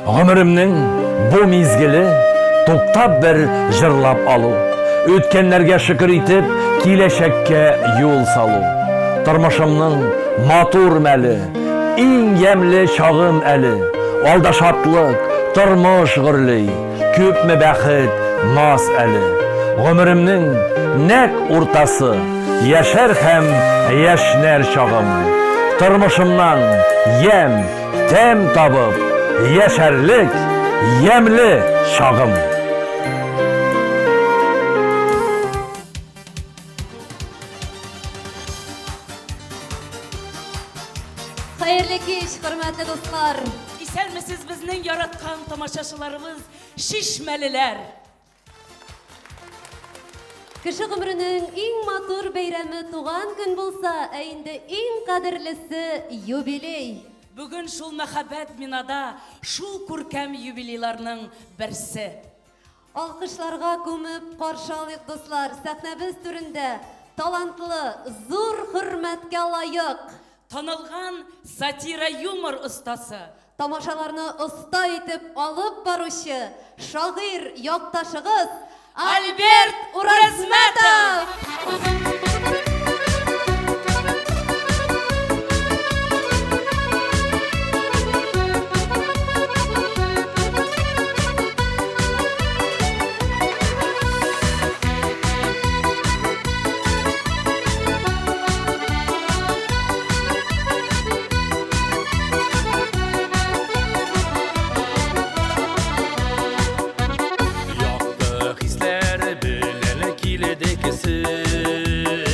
Гомеремнең бу мизгеле туктап бер җырлап алу. Үткәннәргә шөкер итеп, киләчәккә юл салу. Тормышымның матур мәле, иң ямьле чагым әле. Алда шатлык, тормыш гөрли, күпме бәхет, наз әле. Гомеремнең нәкъ уртасы, яшәр һәм яшьнәр чагым. Тормышымнан ямь, тәм табып, яшәрлек ямьле чагым. Хәерле кич, хөрмәтле дуслар! Исәнмесез, безнең яраткан тамашачыларыбыз, чишмәлеләр! Кеше гомеренең иң матур бәйрәме туган көн булса, ә инде иң кадерлесе юбилей. Бүген шул мәхәббәт бинада шул күркәм юбилейларның берсе. Алкышларга күмеп каршы алыйк, дуслар, сәхнәбез түрендә талантлы, зур хөрмәткә лаек, Танылган сатира-юмор остасы. Тамашаларны оста итеп алып баручы шагыйрь якташыгыз Альберт Уразмәтов! Якты хисләр белән килдек сез.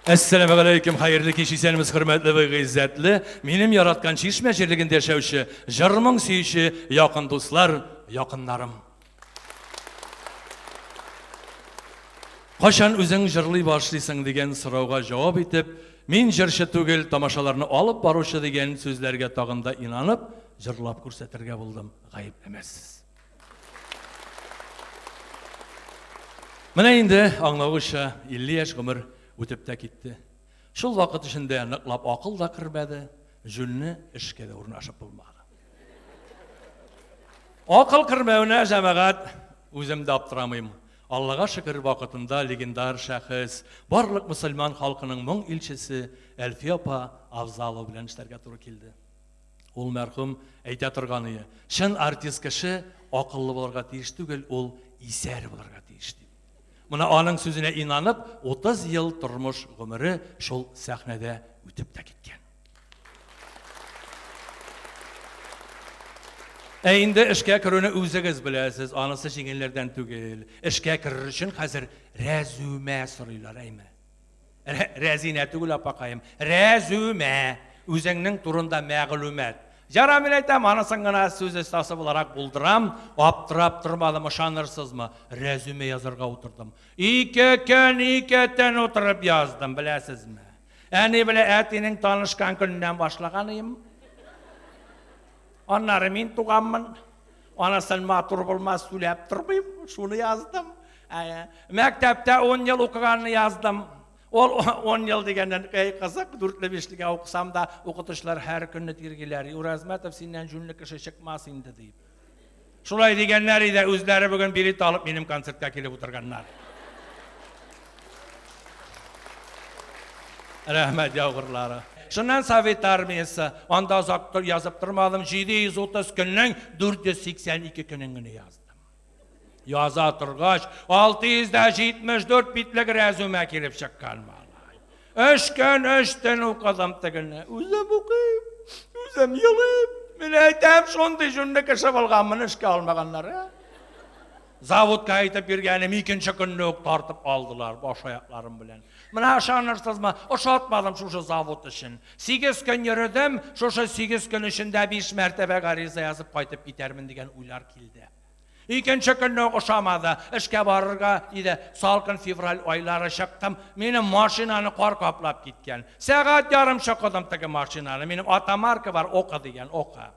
Әссәламегаләйкем, хәерле кич, исәнмесез, хөрмәтле вә гыйззәтле, минем яраткан Чишмә җирлегендә яшәүче, җыр-моң сөюче якын дуслар, якыннарым. Кайчан үзең җырлый башлыйсың дигән сорауга җавап итеп, мин җырчы түгел, тамашаларны алып баручы дигән сүзләргә тагын да инанып, җырлап күрсәтергә булдым, гаепләмәссез. Менә инде, аңлавыгызча, 50 яшь гомер үтеп тә китте. Шул вакыт эчендә ныклап акыл да кермәде, җүнле эшкә дә урнашып булмады. Акыл кермәвенә, җәмәгать, үзем дә аптырамыйм. Аллага шөкер, вакытында легендар шәхес, барлык мөселман халкының моң илчесе Әлфия апа Авзалова белән эшләргә туры килде. Ул мәрхүм әйтә торганые, чын артист кеше акыллы булырга тиеш түгел, ул исәр булырга тиеш дип. Менә аның сүзенә инанып, 30 ел тормыш гомере шул сәхнәдә үтеп тә киткән. Ә инде эшкә керүне үзегез беләсез, анысы җиңелләрдән түгел. Эшкә керер өчен хәзер рәзүмә сорыйлар, әйме. Рәзинә түгел, апакаем. Рәзүмә. Үзеңнең турында мәгълүмат. Җара, мин әйтәм, анысын гына сүз остасы буларак булдырам. Аптырап тормадым, ышанырсызмы? Рәзүмә язарга утырдым. Ике көн, ике төн утырып яздым, беләсезме? Әни белән әтинең танышкан көненнән башлаган идем. Аннары мин туганмын. Анысын матур булмас сүләп тормыйм, шуны яздым. Мәктәптә 10 ел укыганны яздым. Ул 10 ел дигәннән, әй кызык, дүртле бишлегә укысам да, укытучылар һәр көнне тиргиләр. Уразмәтов, синнән җүнле кеше чыкмас инде, дип. Шулай дигәннәр иде, үзләре бүген билет алып минем концертка килеп утырганнар. Рәхмәт яугырлары. Шуннан Совет армиясе, анда озак язып тормадым, 730 көннең 482 көнен генә яздым. Яза торгач, 674 битлек рәзүмә килеп чыккан малай. Өч көн, өч төн укыдым тегене. Үзем укыйм, үзем елыйм. Мин әйтәм, шундый җүнле кеше булганмын, эшкә алмаганнар. Ә? Заводка әйтеп йөргәнем икенче көнне үк тартып алдылар баш аякларым белән. Менә ышанырсызмы, ошатмадым шушы завод эшен. 8 көн йөрдем, шушы 8 көн эчендә 5 мәртәбә гариза язып кайтып китәрмен дигән уйлар килде. Икенче көнне үк ошамады. Эшкә барырга иде. Салкын февраль айлары чыктым. Минем машинаны кар каплап киткән. Сәгать ярым чокыдым теге машинаны. Минем атамарка бар, Ока дигән, Ока.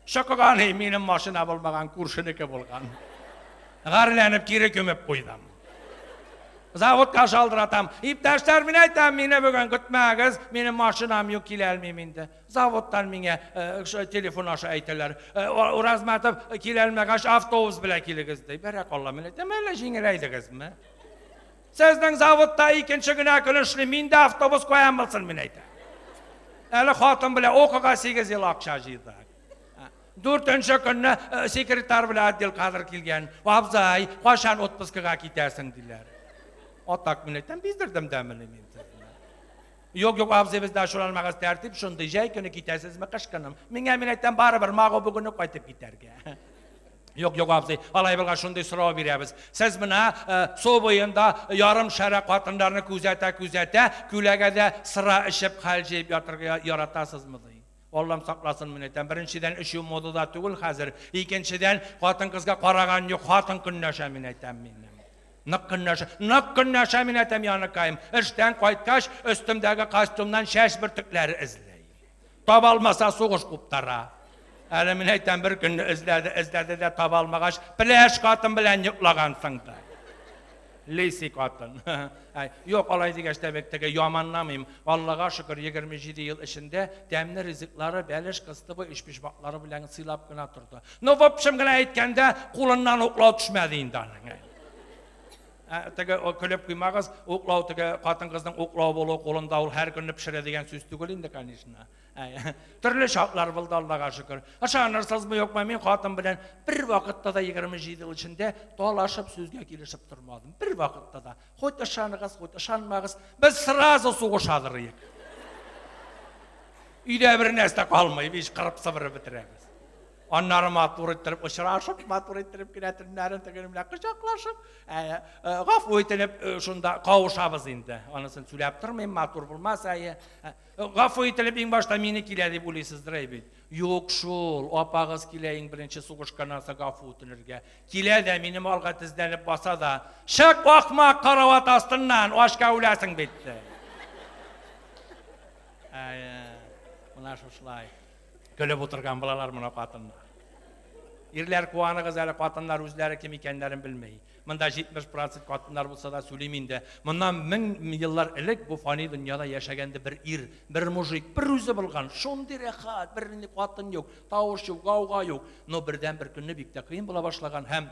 Чокыган, минем машина булмаган, күршенеке булган. Гарьләнеп кире күмеп куйдым. Заводка шалтыратам. Иптәшләр, мин әйтәм, мине бүген көтмәгез, минем машинам юк, килә алмыйм инде. Заводтан миңа э, телефон аша әйтәләр. Э, Уразматов э, килә алмагач, автобус белән килегез ди. Бәрәкалла, мин әйтәм, әллә җиңеләйдегезме? Сезнең заводта икенче генә көн эшлим, мин дә автобус куям булсын, мин әйтәм. Әле хатын белән окыга 8 ел акча җыйдык. Дүртенче көнне э, секретарь белән отдел кадр килгән. Абзай, кайчан отпускыга китәсең, диләр. Атак мин әйтәм, биздердем дә мени мин сезне. Юк, юк, абзый, бездә ачуланмагыз, тәртип шундый, җәй көне китәсезме, кыш көнеме? Миңа, мин әйтәм, барыбер, магу бүген үк кайтып китәргә. Юк, юк, абзый, алай булгач шундый сорау бирәбез. Сез менә э, су буенда ярым шәрә катыннарны күзәтә-күзәтә, күләгәдә сыра эчеп хәл җыеп ятырга яратасызмы, ди. Аллам сакласын, мин әйтәм. Беренчедән, эчү модада түгел хәзер. Икенчедән, хатын-кызга караган юк, хатын көнләшә, мин әйтәм минем. Нык көнләшә, нык көнләшә, мин әйтәм, яныкаем. Эштән кайткач, өстемдәге костюмнан чәч бөртекләре эзли. Таба алмаса, сугыш куптара. Әле мин әйтәм, бер көнне эзләде, эзләде дә таба алмагач, пеләш хатын белән йоклагансың да. Лиси хатын. Юк, алай дигәч тә бик теге яманламыйм. Аллага шөкер, 27 ел эчендә тәмле ризыклары, бәлеш, кыстыбый, өчпочмаклары белән сыйлап кына торды. Ну, в общем генә әйткәндә, кулыннан уклау төшмәде инде аның. Ә, теге көлеп куймагыз, уклау теге хатын-кызның уклау булу кулында ул һәр көнне пешерә дигән сүз түгел инде, конечно. Ә, төрле чаклар булды, Аллага шөкер. Ышанырсызмы, юкмы, мин хатын белән бер вакытта да 27 ел эчендә талашып сүзгә килешеп тормадым. Бер вакытта да. Хоть ышаныгыз, хоть ышанмагыз, без сразу сугышадыр идек. Өйдә бер нәрсә калмый, биш кырып сыбырып бетерәбез. Аннары матур иттереп очрашып, матур иттереп кенә төннәрен тегенең белән кочаклашып, гафу итенеп шунда кавышабыз инде. Анысын сөйләп тормыйм, матур булмас, әйе. Гафу ителеп иң башта мине килә дип уйлыйсыздыр әй бит. Юк шул, апагыз килә иң беренче сугышканнан соң гафу үтенергә. Килә дә минем алга тезләнеп баса да, чык ахмак карават астыннан, ачка үләсең бит. Әйе, менә шушылай. Көлеп утырган булалар моны хатыннар. Ирләр куаныгыз әле, хатыннар үзләре кем икәннәрен белми. Монда 70% хатыннар булса да сөйлим инде. Моннан мең еллар элек бу фани дөньяда яшәгәнде бер ир, бер мужик, бер үзе булган. Шундый рәхәт, бер нинди хатын юк, тавыш юк, гауга юк. Но бердән бер көнне бик тә кыен була башлаган һәм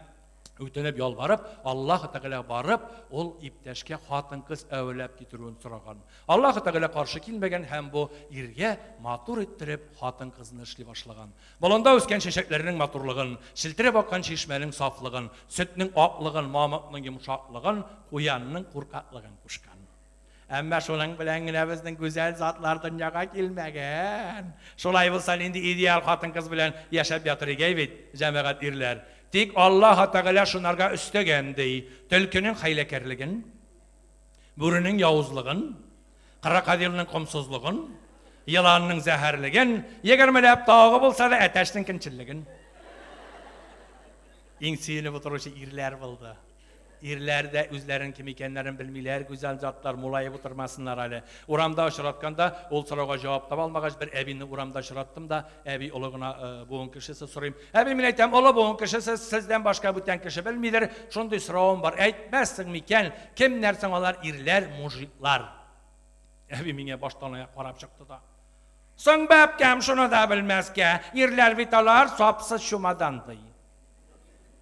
үтенеп ялварып, Аллаһ Тәгалә барып, ул иптәшкә хатын-кыз әвәләп китерүен сораган. Аллаһ Тәгалә каршы килмәгән һәм бу иргә матур иттереп хатын-кызны эшли башлаган. Болында үскән чәчәкләрнең матурлыгын, челтерәп аккан чишмәнең сафлыгын, сөтнең аклыгын, мамыкның йомшаклыгын, куянның куркаклыгын кушкан. Әмма шуның белән генә безнең гүзәл затлар дөньяга килмәгән. Шулай булса, нинди идеаль хатын-кыз белән яшәп ятыр игәй бит, җәмәгать ирләр. Тик Аллаһ Тәгалә шунарга өстәгән, ди, төлкенең хәйләкәрлеген, бүренең явызлыгын, крокодилның комсызлыгын, еланның зәһәрлеген, егермеләп тавыгы булса да, әтәчнең көнчеллеген. Иң сөенеп утыручы ирләр булды. Ирләр дә үзләренең кем икәннәрен белмиләр, гүзәл затлар, мулаеп утырмасыннар әле. Урамда очратканда, ул сорауга җавап таба алмагач, бер әбине урамда очраттым да, әби олы гына буын кешесе, сорыйм. Әби, мин әйтәм, олы буын кешесе, сездән башка бүтән кеше белмидер, шундый соравым бар, әйтмәссең микән, кемнәр соң алар ирләр, мужиклар? Әби миңа баштан аяк карап чыкты да. Соң, бәбкәм, шуны да белмәскә, ирләр бит алар сапсыз чумадан, ди.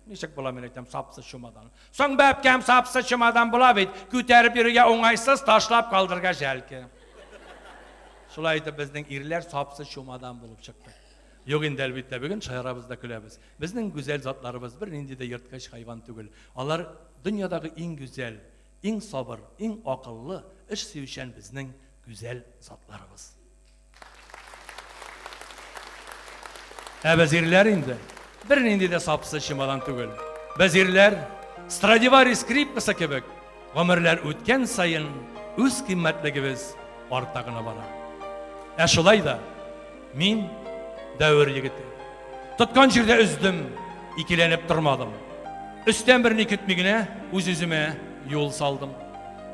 Ничек була, мин әйтәм, сапсыз чумадан. Соң, бәбкәм, сапсыз чумадан була бит. Күтәреп йөрергә уңайсыз, ташлап калдырырга жәлке. Шулай итеп, безнең ирләр сапсыз чумадан булып чыкты. Юк инде, әлбиттә, бүген шаярабыз да көләбез. Безнең гүзәл затларыбыз бернинди дә ерткыч хайван түгел. Алар дөньядагы иң гүзәл, иң сабыр, иң акыллы, эш сөючән безнең гүзәл затларыбыз. Ә без ирләр инде бернинди дә сапсыз чемодан түгел. Без ирләр Страдивари скрипкасы кебек гомерләр үткән саен үз кыйммәтлегебез арта гына бара. Ә шулай да мин дәвер егете. Тоткан җирдә өздем, икеләнеп тормадым. Өстән берни көтми генә үз-үземә юл салдым.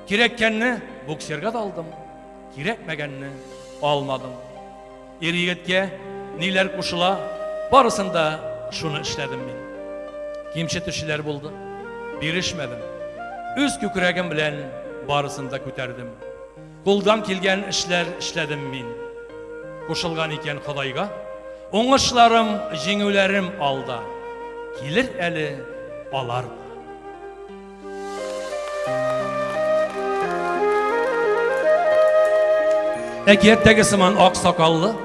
Кирәккәнне буксирга да алдым. Кирәкмәгәнне алмадым. Ир-егеткә ниләр кушыла, барысын да шуны эшләдем мин. Кимчетүчеләр булды, бирешмәдем. Үз күкрәгем белән барысын да күтәрдем. Кулдан килгән эшләр эшләдем мин. Кушылган икән Ходайга, уңышларым, җиңүләрем алда. Килер әле алар да. Әкияттәге сыман ак сакаллы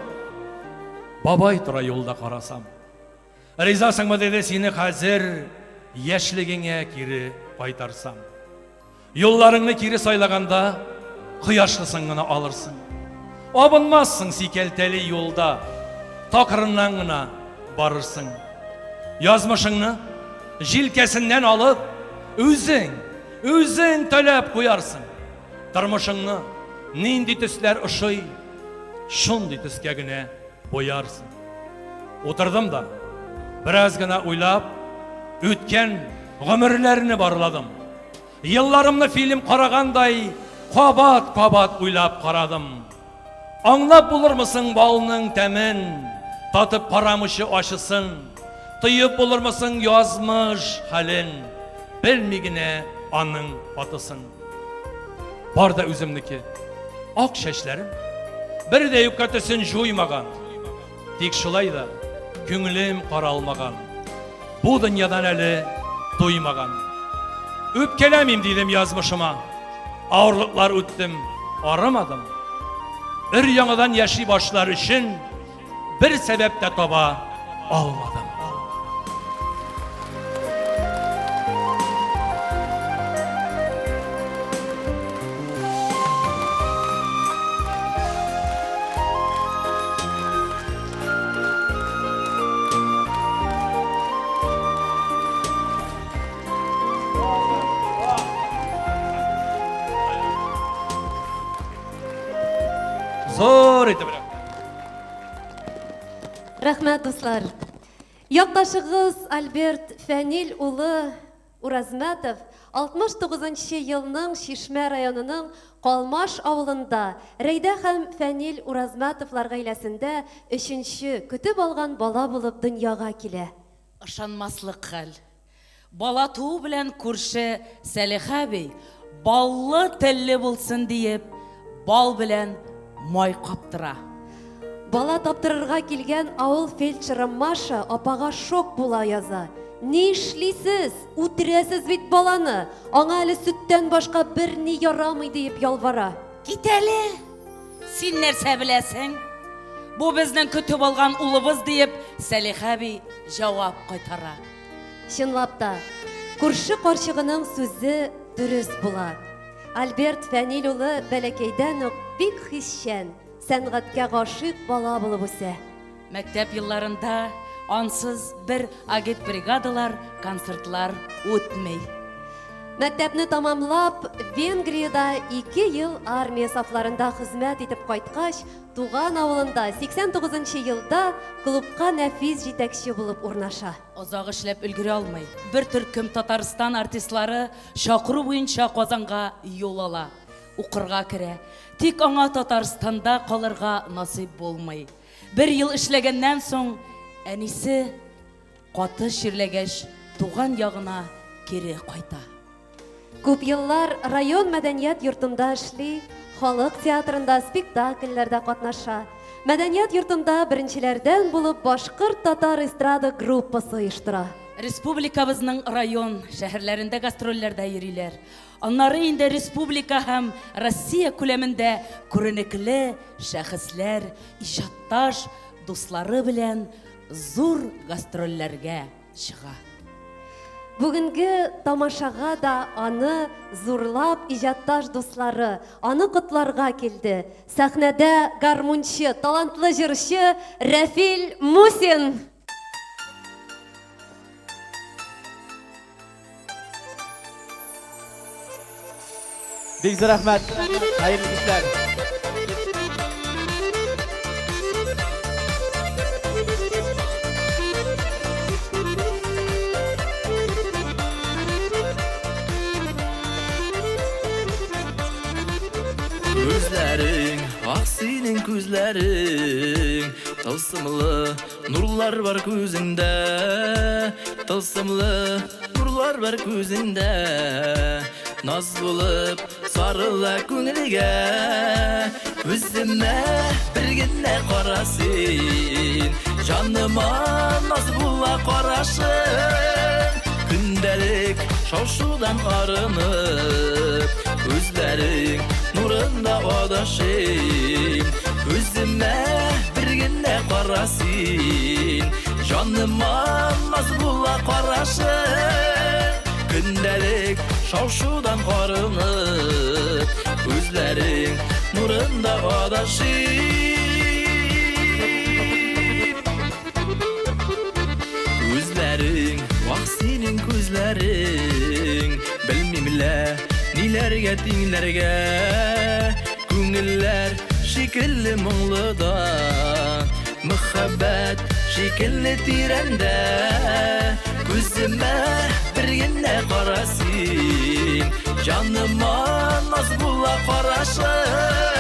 бабай тора юлда карасам. Ризасыңмы диде сине хәзер яшьлегеңә кире кайтарсам. Юлларыңны кире сайлаганда кояшлысын гына алырсың. Абынмассың сикәлтәле юлда, такырыннан гына барырсың. Язмышыңны җилкәсеннән алып, үзең, үзең таләп куярсың. Тормышыңны нинди төсләр ошый, шундый төскә генә буярсың. Утырдым да, бераз гына уйлап, үткән гомерләрне барладым. Елларымны фильм карагандай кабат-кабат уйлап карадым. Аңлап булырмы соң балның тәмен, татып карамыйча ачысын? Тоеп булырмы соң язмыш хәлен, белми генә аның катысын? Бар да үземнеке. Ак чәчләрем бер дә юкка төсен җуймаган. Тик шулай да күңелем каралмаган. Бу дөньядан әле туймаган. Үпкәләмим дидем язмышыма. Авырлыклар үттем, арымадым. Өр яңадан яши башлар өчен бер сәбәп тә таба алмадым. Зур итеп рәхмәт. Рәхмәт, дуслар. Якташыгыз Альберт Фәнил улы Уразмәтов 69 нчы елның Чишмә районының Калмаш авылында Рәйдә һәм Фәнил Уразмәтовлар гаиләсендә өченче, көтеп алган бала булып дөньяга килә. Ышанмаслык хәл. Бала туу белән күрше Сәлихә әби, баллы телле булсын диеп, бал белән май каптыра. Бала таптырырга килгән авыл фельдшеры Маша апага шок була яза. Ни эшлисез? Үтерәсез бит баланы! Аңа әле сөттән башка берни ярамый, диеп ялвара. Кит әле! Син нәрсә беләсең? Бу безнең көтеп алган улыбыз, диеп, Сәлихә әби җавап кайтара. Чынлап та, күрше карчыгының сүзе дөрес була. Альберт Фәнил улы бәләкәйдән үк бик хисчән, сәнгатькә гашыйк бала булып үсә. Мәктәп елларында ансыз бер агитбригадалар, концертлар үтми. Мәктәпне тамамлап, Венгриядә ике ел армия сафларында хезмәт итеп кайткач, туган авылында 89 нчы елда клубка нәфис җитәкче булып урнаша. Озак эшләп өлгерә алмый. Бер төркем Татарстан артистлары чакыру буенча Казанга юл ала. Укырга керә. Тик аңа Татарстанда калырга насыйп булмый. Бер ел эшләгәннән соң, әнисе каты чирләгәч, туган ягына кире кайта. Күп еллар район мәдәният йортында эшли, халык театрында спектакльләрдә катнаша. Мәдәният йортында беренчеләрдән булып башкорт-татар эстрада группасы оештыра. Республикабызның район, шәһәрләрендә гастрольләрдә йөриләр. Аннары инде республика һәм Россия күләмендә күренекле шәхесләр, иҗатташ дуслары белән зур гастрольләргә чыга. Бүгенге тамашага да аны зурлап иҗатташ дуслары аны котларга килде. Сәхнәдә гармунчы, талантлы җырчы Рәфил Мусин! Бик зур рәхмәт. Хәерле кичләр. Күзләрең, ак синең күзләрең, тылсымлы Нурлар бар күзеңдә, тылсымлы нурлар бар күзеңдә. Наз булып сарыла күңелгә. Үземә бер генә кара син. Җаныма наз була карашың. Көндәлек шау-шудан арынып, күзләрең нурында адашыйм. Үземә бер генә кара син, җаныма наз була карашың. Көндәлек шау-шудан арынып, күзләрең нурында адашыйм. Күзләрең, вак синең күзләрең, белмим лә, ниләргә тиңләргә. Күңелләр шикелле моңлы да, мәхәббәт шикелле тирәндә. Күземә бер генә кара син, җаныма наз була карашың.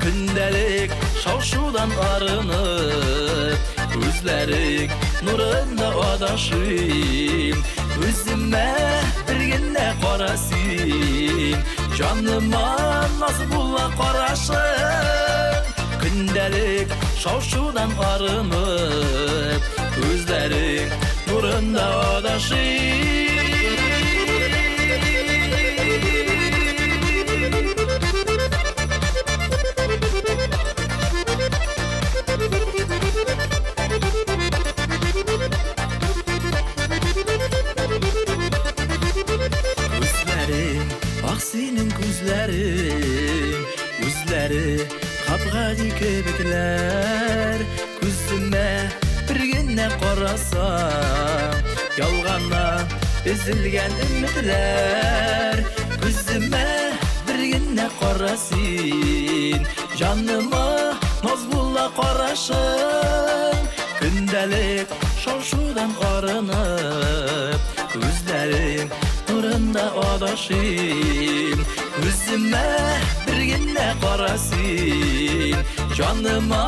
Көндәлек шау-шудан арынып, күзләрең нурында адашыйм. Үземә бер генә кара син, җаныма наз була карашың. Көндәлек шау-шудан арынып, күзләрең нурында адашыйм. Күзләрең, ак синең күзләрең, үзләре гап-гади кебекләр. Күземә бер генә карасаң, ялгана өзелгән өметләр. Күземә бер генә кара син, Җаныма наз була карашың. Көндәлек шау-шудан арынып, күзләрең нурында адашыйм. Күземә бер генә кара син, җаныма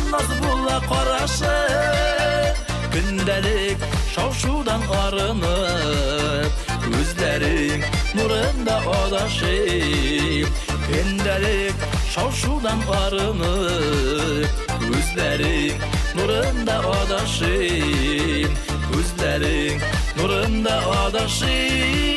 наз була карашың. Көндәлек шау-шудан арынып, күзләрең нурында адашыйм. Көндәлек шау-шудан арынып, күзләрең нурында адашыйм. Күзләрең нурында адашыйм.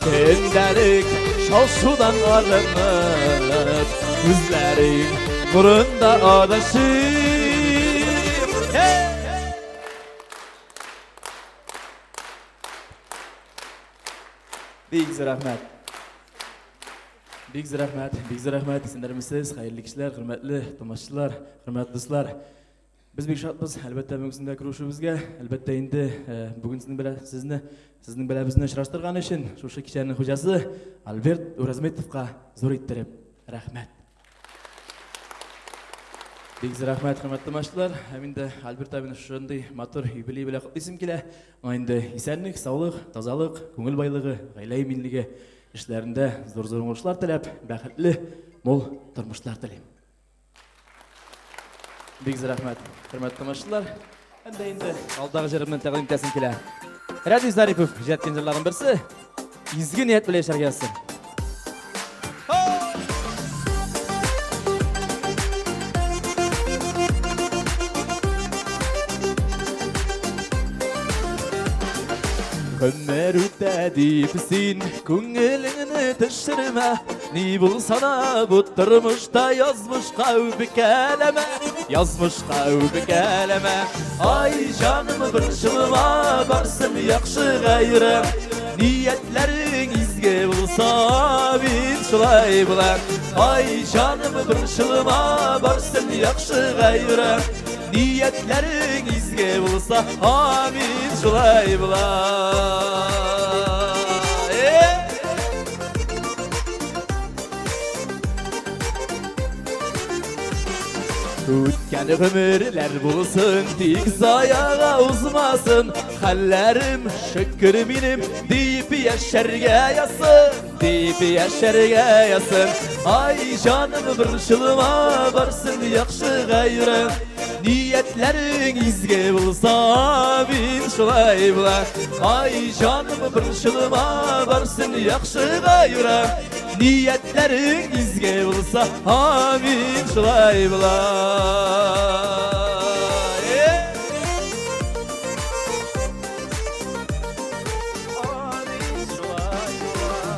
Көндәлек шау-шудан арынып, күзләрең нурында адашыйм. Бик зур рәхмәт. Бик зур рәхмәт, бик зур рәхмәт. Исәннәрмесез, хәерле кичләр, хөрмәтле тамашачылар, хөрмәтле дуслар. Без бик шатбыз, әлбәттә, бүгенге күрешүебезгә. Әлбәттә инде, бүген сезнең белән сезне, сезнең белән безне очраштырган өчен шушы кичәнең хуҗасы Альберт Уразметовка зур иттереп рәхмәт. Бик зур рәхмәт, хөрмәтле тамашачылар. Һәм инде Альберт абыйны шушындый матур юбилей белән котлыйсым килә. Аңа инде исәнлек, саулык, тазалык, күңел байлыгы, гаилә иминлеге, эшләрендә зур-зур уңышлар теләп, бәхетле, мул тормышлар телим. Бик зур рәхмәт, хөрмәтле тамашачылар. Һәм дә инде алдагы җырымны тәкъдим итәсем килә. Рәдиф Зарипов иҗат иткән җырларның берсе. Изге ният белән яшәргә язсын. Гомер үтә дип син күңелеңне төшермә. Ни булса да бу тормышта язмышка үпкәләмә, язмышка үпкәләмә. Ай, җаным, борчылма, барсын яхшыга йөрәм. Ниятләрең изге булса, мин шулай була. Ай, җаным, борчылма, барсын яхшыга йөрәм. Ниятләрең изге булса, амин, шулай була. Үткән гомерләр булсын, тик заяга узмасын. Хәлләрем шөкер минем, дип яшәргә язсын, дип яшәргә язсын. Ай, җаным, борчылма, барсын яхшыга йөрәм. Ниятләрең изге булса, мин шулай була. Ай, җаным, борчылма, барсын яхшыга йөрәм. Ниятләрең изге булса, амин, шулай була. Амин, шулай була.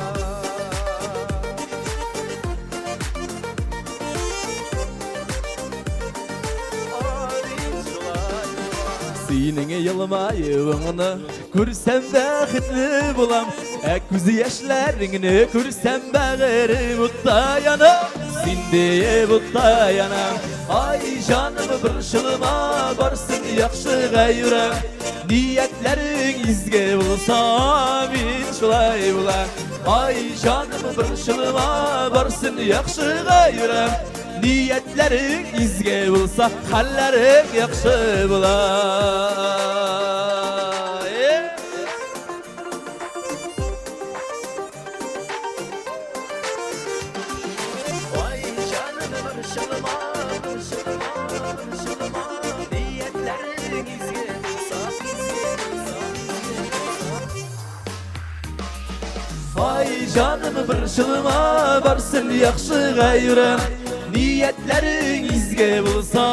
Синең елмаюыңны күрсәм бәхетле булам, ә күз яшьләреңне күрсәм бәгырем утта яна, син диеп утта яна. Ай, җаным, борчылма, барсын яхшыга йөрәм. Ниятләрең изге булса, мин шулай була. Ай, җаным, борчылма, барсын яхшыга йөрәм. Ниятләрең изге булса, хәлләрең яхшы була. Ай, җаным, борчылма, борчылма, борчылма. Ниятләрең изге булса, изге булса, изге булса. Ай, җаным, борчылма, барсын яхшыга йөрәм. Ниятләрең изге булса,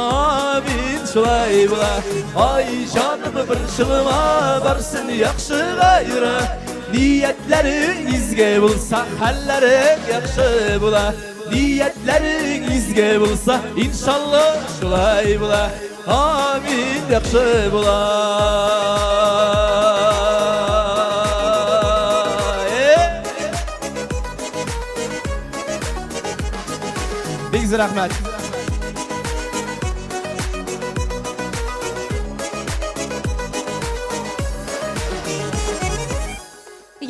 мин шулай була. Ай, җаным, борчылма, барсын яхшыга йөрәм. Ниятләрең изге булса, хәлләрең яхшы була. Ниятләрең изге булса, иншалла шулай була. Амин, яхшы була. Бик зур рәхмәт.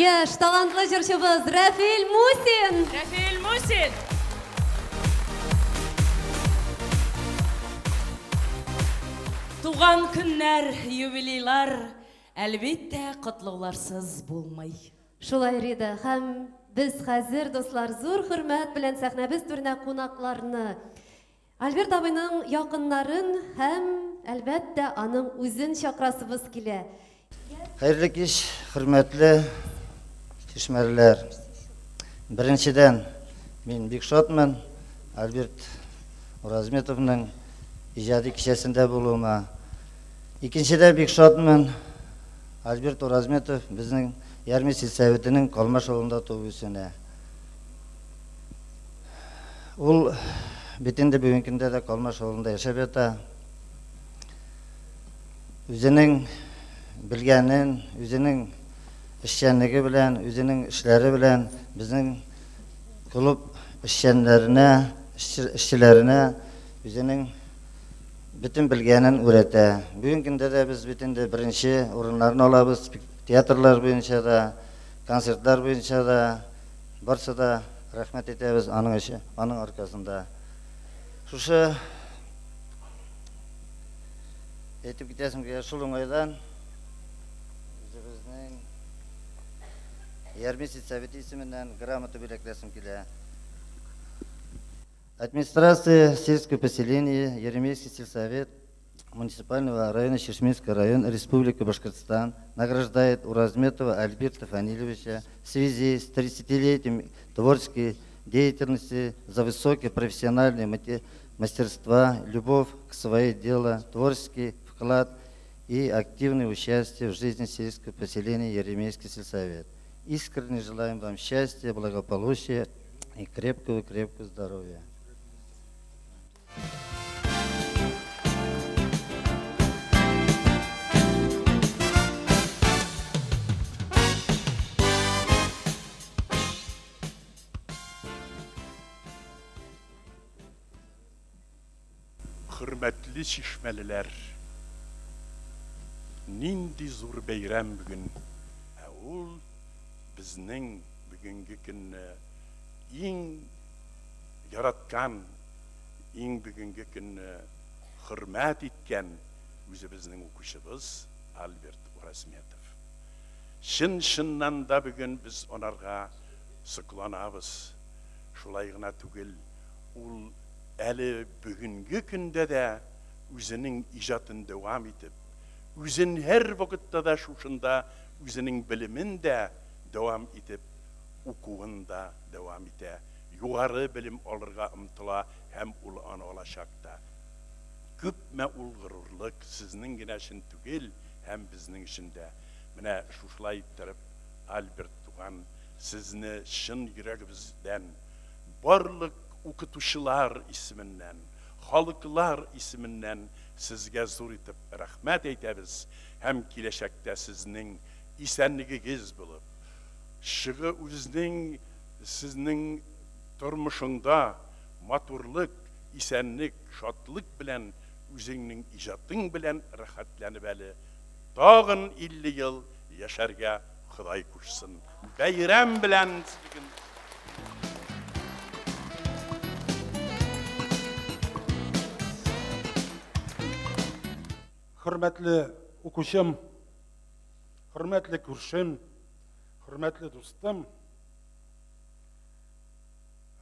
Яшь, талантлы җырчыбыз Рәфил Мусин! Рәфил Мусин! Туган көннәр, юбилейлар, әлбәттә, котлауларсыз булмый. Шулай, Рида, һәм без хәзер, дуслар, зур хөрмәт белән сәхнәбез түренә кунакларны, Альберт абыйның якыннарын һәм, әлбәттә, аның үзен чакырасыбыз килә. Хәерле кич, хөрмәтле чишмәлеләр. Беренчедән, мин бик шатмын Альберт Уразметовның иҗади кичәсендә булуыма. Икенчедән, бик шатмын, Альберт Уразметов безнең Ярми сельсоветының Калмаш авылында туып үсүенә. Ул бит инде бүгенге көндә дә Калмаш авылында яшәп ята. Үзенең белгәнен, үзенең эшчәнлеге белән, үзенең эшләре белән безнең клуб эшчәннәренә, эшчеләренә үзенең бөтен белгәнен үрәтә. Бүгенге көндә дә без бит инде беренче урыннарны алабыз, театрлар буенча да, концертлар буенча да. Барсы да рәхмәт әйтәбез аның өчен, аның аркасында. Шушы әйтеп китәсем килә, шул уңайдан үзебезнең Ярми сельсоветы исеменнән грамота бүләкләсем килә. Администрация сельского поселения Еремейский сельсовет муниципального района Чишминский район Республика Башкортостан награждает Уразметова Альберта Фанилевича в связи с 30-летием творческой деятельности за высокое профессиональное мастерство, любовь к своей делу, творческий вклад и активное участие в жизни сельского поселения Еремейский сельсовет. Искренне желаем вам счастья, благополучия и крепкого-крепкого здоровья. Хөрмәтле чишмәлеләр! Нинди зур бәйрәм бүген! Ә ул безнең бүгенге көнне иң яраткан, иң бүгенге көнне хөрмәт иткән үзебезнең укучыбыз Альберт Уразметов. Чын-чыннан да бүген без анарга сокланабыз. Шулай гына түгел, ул әле бүгенге көндә дә үзенең иҗатын дәвам итеп, үзен һәрвакытта да шушында үзенең белемен дә дәвам итеп, укуын да дәвам итә, югары белем алырга омтыла һәм ул аны алачак та. Күпме ул горурлык, сезнең генә өчен түгел, һәм безнең өчен дә. Менә шушылай иттереп, Альберт туган, сезне чын йөрәгебездән, барлык укытучылар исеменнән, халыклар исеменнән сезгә зур итеп рәхмәт әйтәбез һәм киләчәктә сезнең исәнлегегез булып, Чыгы үзенең сезнең тормышыңда матурлык, исәнлек, шатлык белән үзеңнең иҗатың белән рәхәтләнеп әле тагын 50 ел яшәргә Ходай кушсын. Бәйрәм белән сезне! Хөрмәтле укучым, хөрмәтле күршем, Хөрмәтле дустым,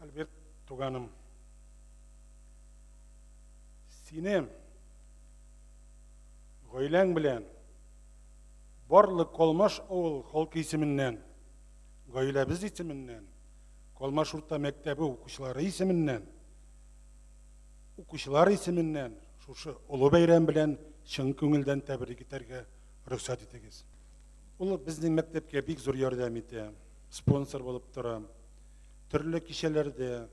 Альберт туганым, сине гаиләң белән барлык Калмаш авыл халкы исеменнән, гаиләбез исеменнән, Калмаш урта мәктәбе укучылары исеменнән, укучылар исеменнән шушы олы бәйрәм белән чын күңелдән тәбрик итәргә рөхсәт итегез. Ул безнең мәктәпкә бик зур ярдәм итә, спонсор булып тора. Төрле кичәләрдә,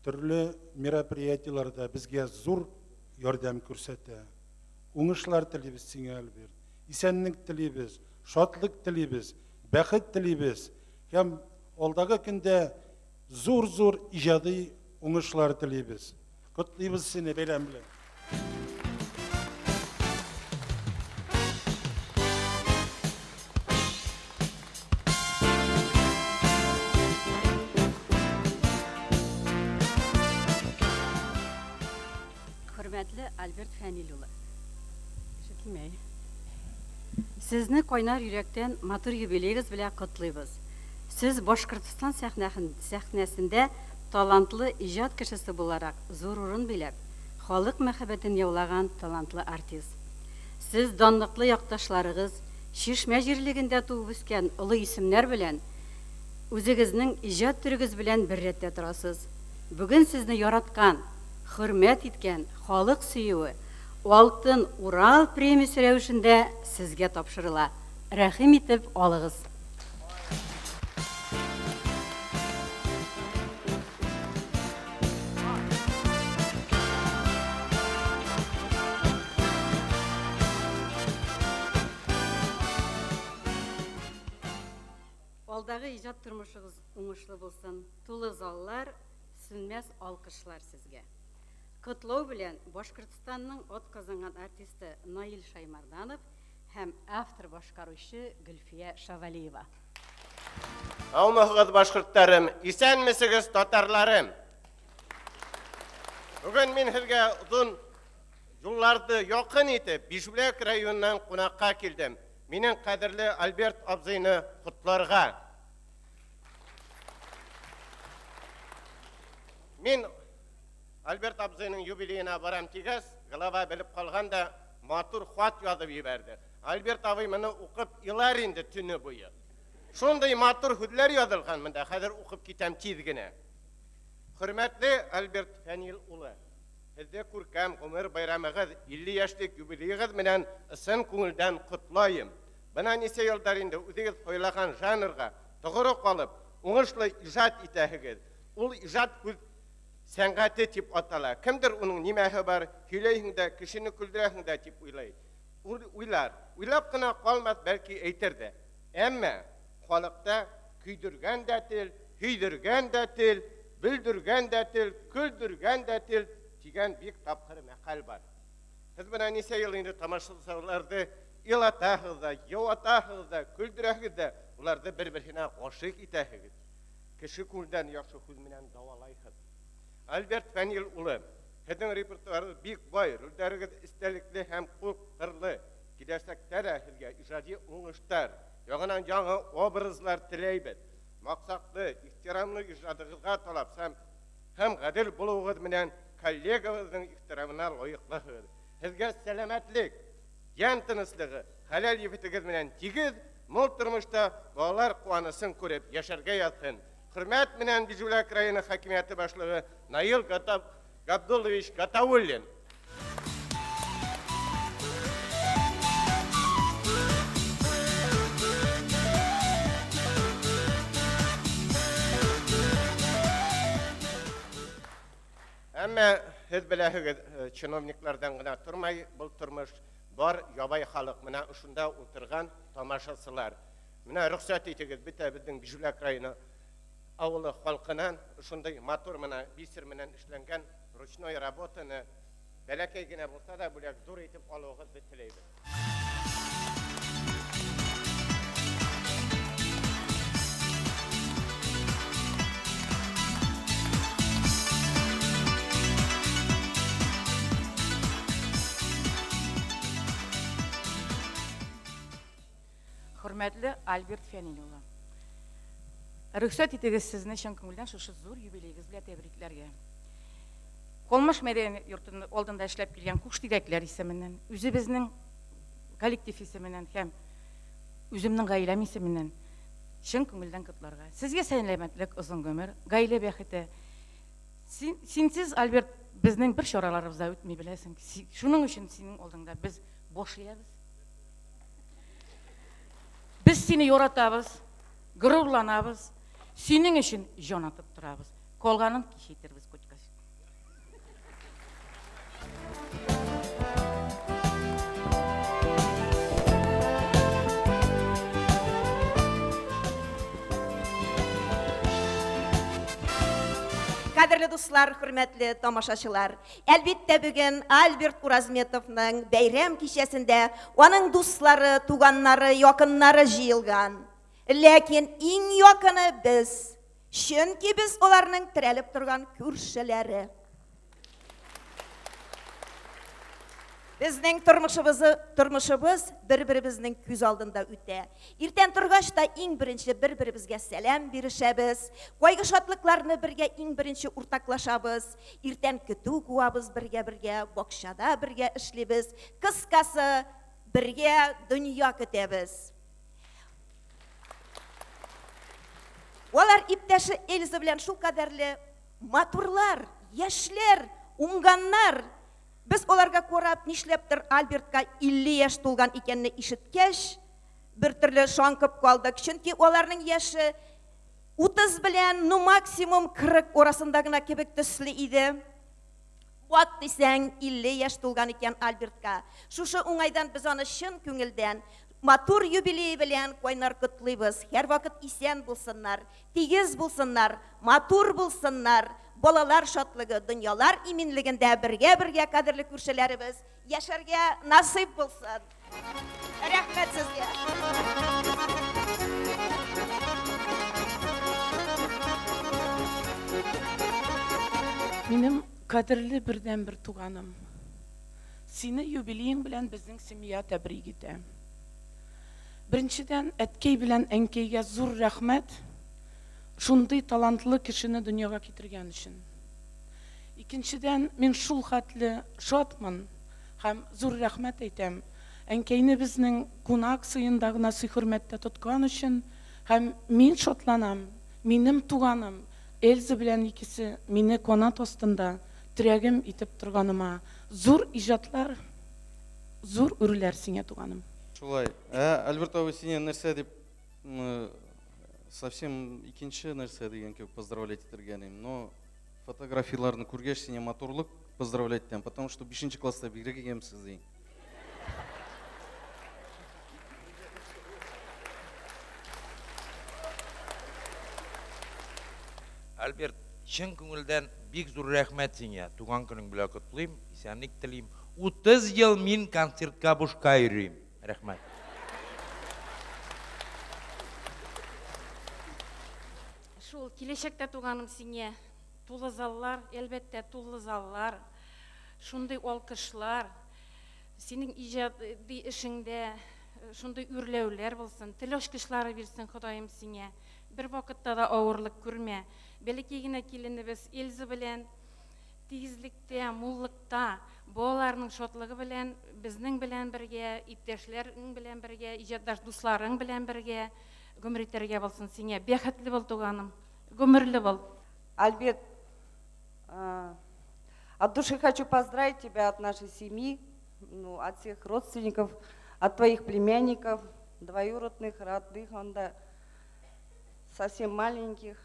төрле мероприятиеләрдә безгә зур ярдәм күрсәтә. Уңышлар телибез сиңа, Альберт. Исәнлек телибез, шатлык телибез, бәхет телибез һәм алдагы көндә зур-зур иҗади уңышлар телибез. Котлыйбыз сине бәйрәм белән. Хөрмәтле Альберт Фәнил улы. Ишетелмәй. Сезне кайнар йөрәктән матур юбилеегыз белән котлыйбыз. Сез Башкортстан сәхнәсендә талантлы иҗат кешесе буларак зур урын биләп, халык мәхәббәтен яулаган талантлы артист. Сез данлыклы якташларыгыз, Чишмә җирлегендә туып үскән олы исемнәр белән, үзегезнең иҗат төрегез белән бер рәттә торасыз. Бүген сезне яраткан, хөрмәт иткән халык сөюе Алтын Урал премиясе рәвешендә сезгә тапшырыла. Рәхим итеп алыгыз. Алдагы иҗат тормышыгыз уңышлы булсын. Тулы заллар, сүнмәс алкышлар сезгә. Котлау белән Башкортстанның атказанган артисты Наил Шаймарданов һәм автор-башкаручы Гөлфия Шавалиева. Һаумыһыгыз, башкортларым, исәнмесегез, татарларым! Бүген мин һеҙгә оҙон юлларҙы яҡын итеп Бишбүләк районынан ҡунаҡҡа килдем. Минең ҡәҙерле Альберт абзыйны ҡотларға. Мин Альберт абзыйның юбилеена барам тигәс, глава белеп ҡалған да матур хат яҙып ебәрҙе. Альберт абый моны уҡып илар инде төнө буйы. Шундай матур һүҙҙәр яҙылған мында, хәҙер уҡып китәм тиҙ генә. Хөрмәтле Альберт Фәнил улы, һеҙҙе күркәм ғүмер байрамығыҙ, 50 йәшлек юбилейығыҙ менән ысын күңелдән ҡотлайым. Бына нисә йылдар инде үҙегеҙ һайлаған жанрға тоғро ҡалып, уңышлы ижад итәһегеҙ. Ул ижад һүҙ сәнғәте тип атала. Кемдер уның нимәһе бар, һөйләйһең дә, кешене көлдөрәһең дә тип уйлай. Уйлар. Уйлап ҡына ҡалмаҫ, бәлки әйтер ҙә. Әммә халыҡта көйҙөргән дә тел, һөйҙөргән дә тел, бөлдөргән дә тел, көлдөргән дә тел тигән бик тапҡыр мәҡәл бар. Һеҙ бына нисә йыл инде тамашасыларҙы илатаһығыҙ ҙа, йыуатаһығыҙ ҙа, көлдөрәһегеҙ ҙә, уларҙы бер-береһенә ғашиҡ итәһегеҙ. Кеше күңелдән яҡшы һүҙ менән дауалайһығыҙ. Альберт Фәнил улы, һеҙҙең репертуарығыҙ бик бай, ролдәрегеҙ эстәлекле һәм күп ҡырлы. Киләсәктә лә һеҙгә ижади уңыштар, яңынан яңы образлар теләйбеҙ. Маҡсатлы, ихтирамлы ижадығыҙға талапсан һәм ғәдел булыуығыҙ менән коллегағыҙҙың ихтирамына лайыҡлыһығыҙ. Һеҙгә сәләмәтлек, йән тыныслығы, хәләл ефетегеҙ менән тигеҙ, мул тормошта балалар ҡыуанысын күреп йәшәргә яҙһын. Хөрмәт менән Бижбүләк районы хакимиәте башлығы Наил Габдуллович Гатауллин. Әммә һеҙ беләһегеҙ, чиновникларҙан ғына тормай был тормош, бар ябай халыҡ, менә ошонда ултырған тамашасылар. Менә рөхсәт итегеҙ, бөтә беҙҙең Бижбүләк районы ауылы халҡынан ошондай матур менә бисер менән эшләнгән ручной работаны бәләкәй генә булһа ла бүләк ҙур итеп алыуығыҙҙы теләйбеҙ. Хөрмәтле Альберт Фәнил улы, рөхсәт итегеҙ һеҙҙе чын күңелдән шушы ҙур юбилейығыҙ белән тәбрикләргә. Ҡалмаш мәҙәниәт йортоның алдында эшләп килгән Ҡуштирәкләр исеменән, үҙебеҙҙең коллектив исеменән һәм үҙемдең ғаиләм исеменән чын күңелдән ҡотларға. Һеҙгә сәләмәтлек, оҙон ғүмер, ғаилә бәхете. Һинһеҙ, Альберт, беҙҙең бер сараларыбыҙ ҙа үтмәй, беләһең. Шуның өсөн һинең алдыңда беҙ баш эйәбеҙ. Беҙ һине яратабыҙ, ғорурланабыҙ, һинең өсөн жан атып торабыҙ. Ҡалғанын кис әйтербеҙ, котка. Кадерле дуслар, хөрмәтле тамашачылар, әлбиттә бүген Альберт Уразметовның бәйрәм кичәсендә аның дуслары, туганнары, якыннары җыелган. Ләкин иң якыны без, чөнки без аларның терәлеп торган күршеләре. Безнең тормышыбыз, тормышыбыз бер-беребезнең күз алдында үтә. Иртән торгач та иң беренче бер-беребезгә сәлам бирешәбез. Кайгы-шатлыкларны бергә иң беренче уртаклашабыз. Иртән көтү куабыз бергә-бергә, бакчада бергә эшлибез. Кыскасы, бергә дөнья көтәбез. Алар иптәше Эльза белән шулкадәрле матурлар, яшьләр, уңганнар. Без аларга карап, нишләптер Альбертка 50 яшь тулган икәнне ишеткәч, бер төрле шаңкып калдык. Чөнки аларның яше 30 белән, ну максимум 40 арасында гына кебек төсле иде. Ват дисәң, 50 яшь тулган икән Альбертка. Шушы уңайдан без аны чын күңелдән матур юбилее белән кайнар котлыйбыз. Һәрвакыт исән булсыннар, тигез булсыннар, матур булсыннар. Балалар шатлыгы, дөньялар иминлегендә бергә-бергә кадерле күршеләребез яшәргә насыйп булсын. Рәхмәт сезгә. Минем кадерле бердәнбер туганым. Сине юбилеең белән безнең семья тәбрик итә. Беренчедән, әткәй белән әнкәйгә зур рәхмәт, шундый талантлы кешене дөньяга китергән өчен. Икенчедән, мин шул хәтле шатмын һәм зур рәхмәт әйтәм, әнкәйне безнең кунак сыенда гына сый-хөрмәттә тоткан өчен һәм мин шатланам, минем туганым Эльза белән икесе мине канат астында терәгем итеп торганыма. Зур иҗатлар, зур үрләр сиңа, туганым. Шулай. Ә Альберт абый сине нәрсә дип совсем икенче нәрсә дигән кебек поздравлять итергә идем. Но фотографияләрне күргәч сине матурлык поздравлять итәм, потому что бишенче класста бигрәк икәнсез ди. Альберт, чын күңелдән бик зур рәхмәт сиңа. Туган көнең белән котлыйм, исәнлек телим. 30 ел мин концертка бушка йөрим. Рәхмәт. Шул киләчәктә туганым сиңа тулы заллар, әлбәттә, тулы заллар, шундый алкышлар, синең иҗади эшеңдә шундый үрләүләр булсын, тел ачкычлары бирсен Ходаем сиңа. Бер вакытта да авырлык күрмә. Бәләкәй генә киленебез Эльза белән тигезлектә, муллыкта, балаларның шатлыгы белән, безнең белән бергә, иптәшләрең белән бергә, иҗатташ дусларың белән бергә гомер итәргә булсын сиңа. Бәхетле бул, туганым, гомерле бул. Альберт, от души хочу поздравить тебя от нашей семьи, ну, от всех родственников, от твоих племянников, двоюродных, родных, он, да, совсем маленьких.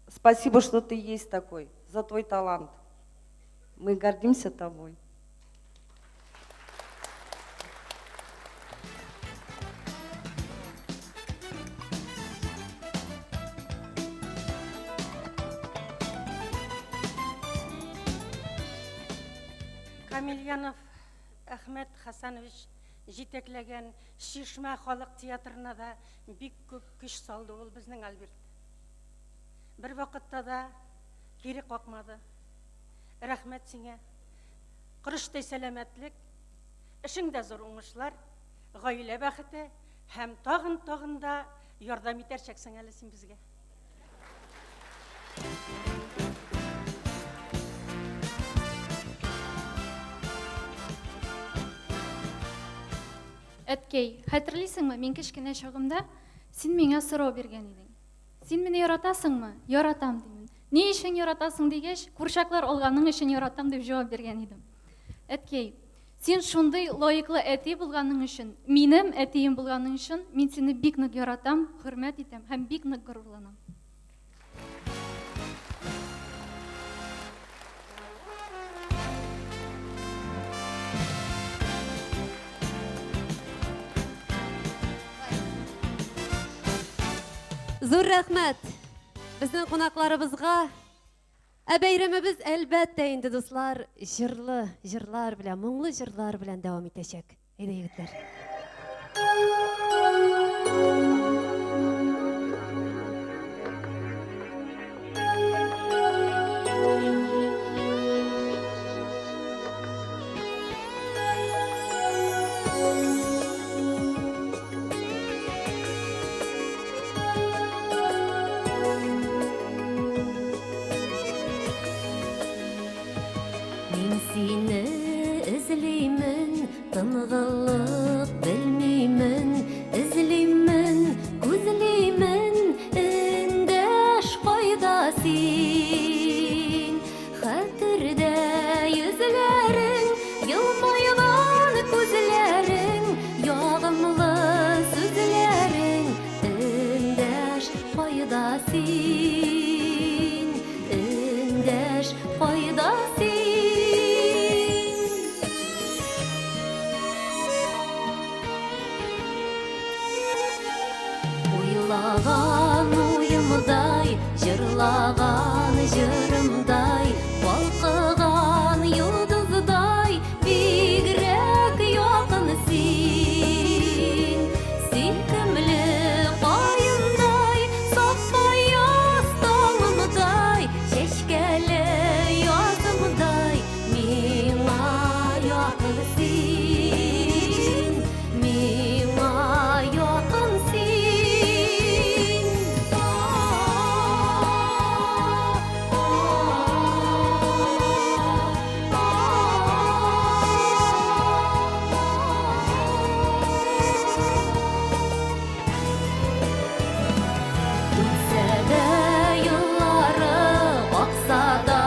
Спасибо, что ты есть такой, за твой талант. Мы гордимся тобой. Камильянов Әхмәт Хасанович җитәкләгән Чишмә халык театрына да бик күп көч салды ул безнең Альберт. Бер вакытта да кире какмады. Рәхмәт сиңа. Корычтай сәламәтлек, эшеңдә зур уңышлар, гаилә бәхете һәм тагын-тагын да ярдәм итәрчәксең әле син безгә. Әткәй, хәтерлисеңме, мин кечкенә чагымда син миңа сорау биргән идең. Син мине яратасыңмы? Яратам, димен. Ни өчен яратасың дигәч, курчаклар алганың өчен яратам дип җавап биргән идем. Әткәй, син шундый лаеклы әти булганың өчен, минем әтием булганың өчен мин сине бик нык яратам, хөрмәт итәм һәм бик нык горурланам. Зур рәхмәт безнең кунакларыбызга. Ә бәйрәмебез әлбәттә инде, дуслар, җырлы җырлар белән, моңлы җырлар белән дәвам итәчәк. Әйдә, егетләр. Кайда син? Хәтердә йөзләрең, елмайган күзләрең, ягымлы сүзләрең. Эндәш, кайда син? Эндәш, кайда син? Уйлаган уемдай, җырлаган җырымдай, балкыган йолдыздай, бигрәк якын син. Сөйкемле каендай, саф аяз таңымдай, чәчкәле язымдай, миңа якын син. Миңа якын син. Үтсә дә еллары, акса да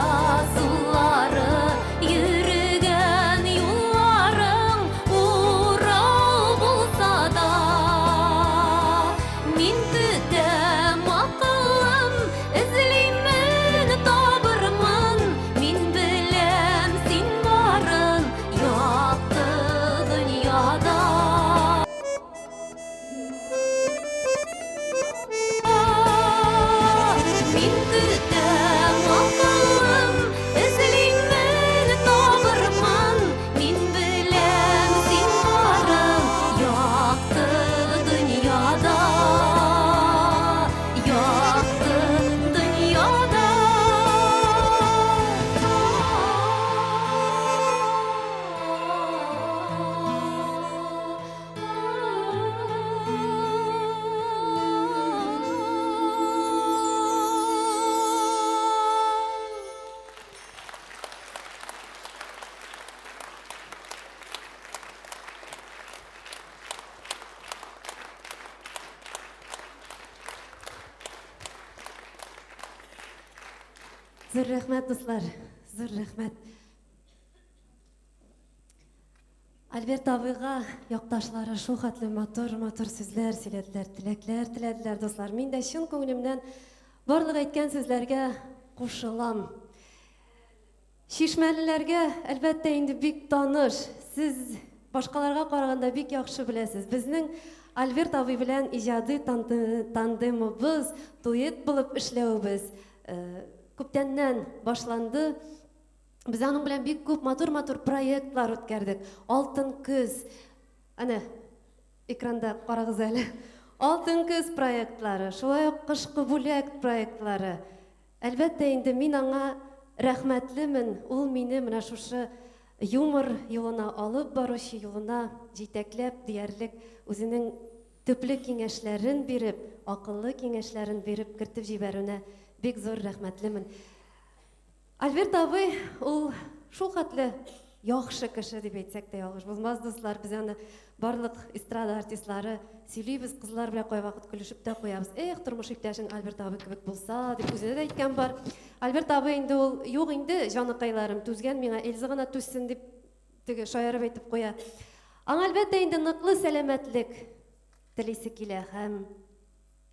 сулары, йөрегән юлларың урау булса да, мин көтәм, акыллым, эзлимен, табырмын, мин беләм син барын якты дөньяда. Мин көтәм, акыллым, эзлимен, табырмын, мин беләм син барын якты дөньяда, якты дөньяда. Зур рәхмәт, дуслар, зур рәхмәт. Альберт абыйга якташлары шул хәтле матур-матур сүзләр сөйләделәр, теләкләр теләделәр, дуслар. Мин дә чын күңелемнән барлык әйткән сүзләргә кушылам. Чишмәлеләргә, әлбәттә, инде бик таныш. Сез башкаларга караганда бик яхшы беләсез. Безнең Альберт абый белән иҗади тандемыбыз, дуэт булып эшләвебез күптәннән башланды. Без аның белән бик күп матур-матур проектлар үткәрдек. Алтын көз. Әнә, экранда карагыз әле. Алтын көз проектлары, шулай ук Кышкы бүләк проектлары. Әлбәттә инде, мин аңа рәхмәтлемен, ул мине менә шушы юмор юлына алып баручы юлына җитәкләп диярлек үзенең төпле киңәшләрен биреп, акыллы киңәшләрен биреп кертеп җибәрүенә бик зур рәхмәтлемен. Альберт абый ул шул хәтле яхшы кеше дип әйтсәк тә ялгыш булмас, дуслар. Без аны барлык эстрада артистлары сөйлибез, кызлар белән кайвакыт көлешеп тә куябыз. Эх, тормыш иптәшең Альберт абый кебек булса, дип үзенә дә әйткән бар. Альберт абый инде ул, юк инде, җаныкайларым, түзгән миңа Эльза гына түзсен, дип теге шаярып әйтеп куя. Аңа әлбәттә инде ныклы сәламәтлек телисе килә һәм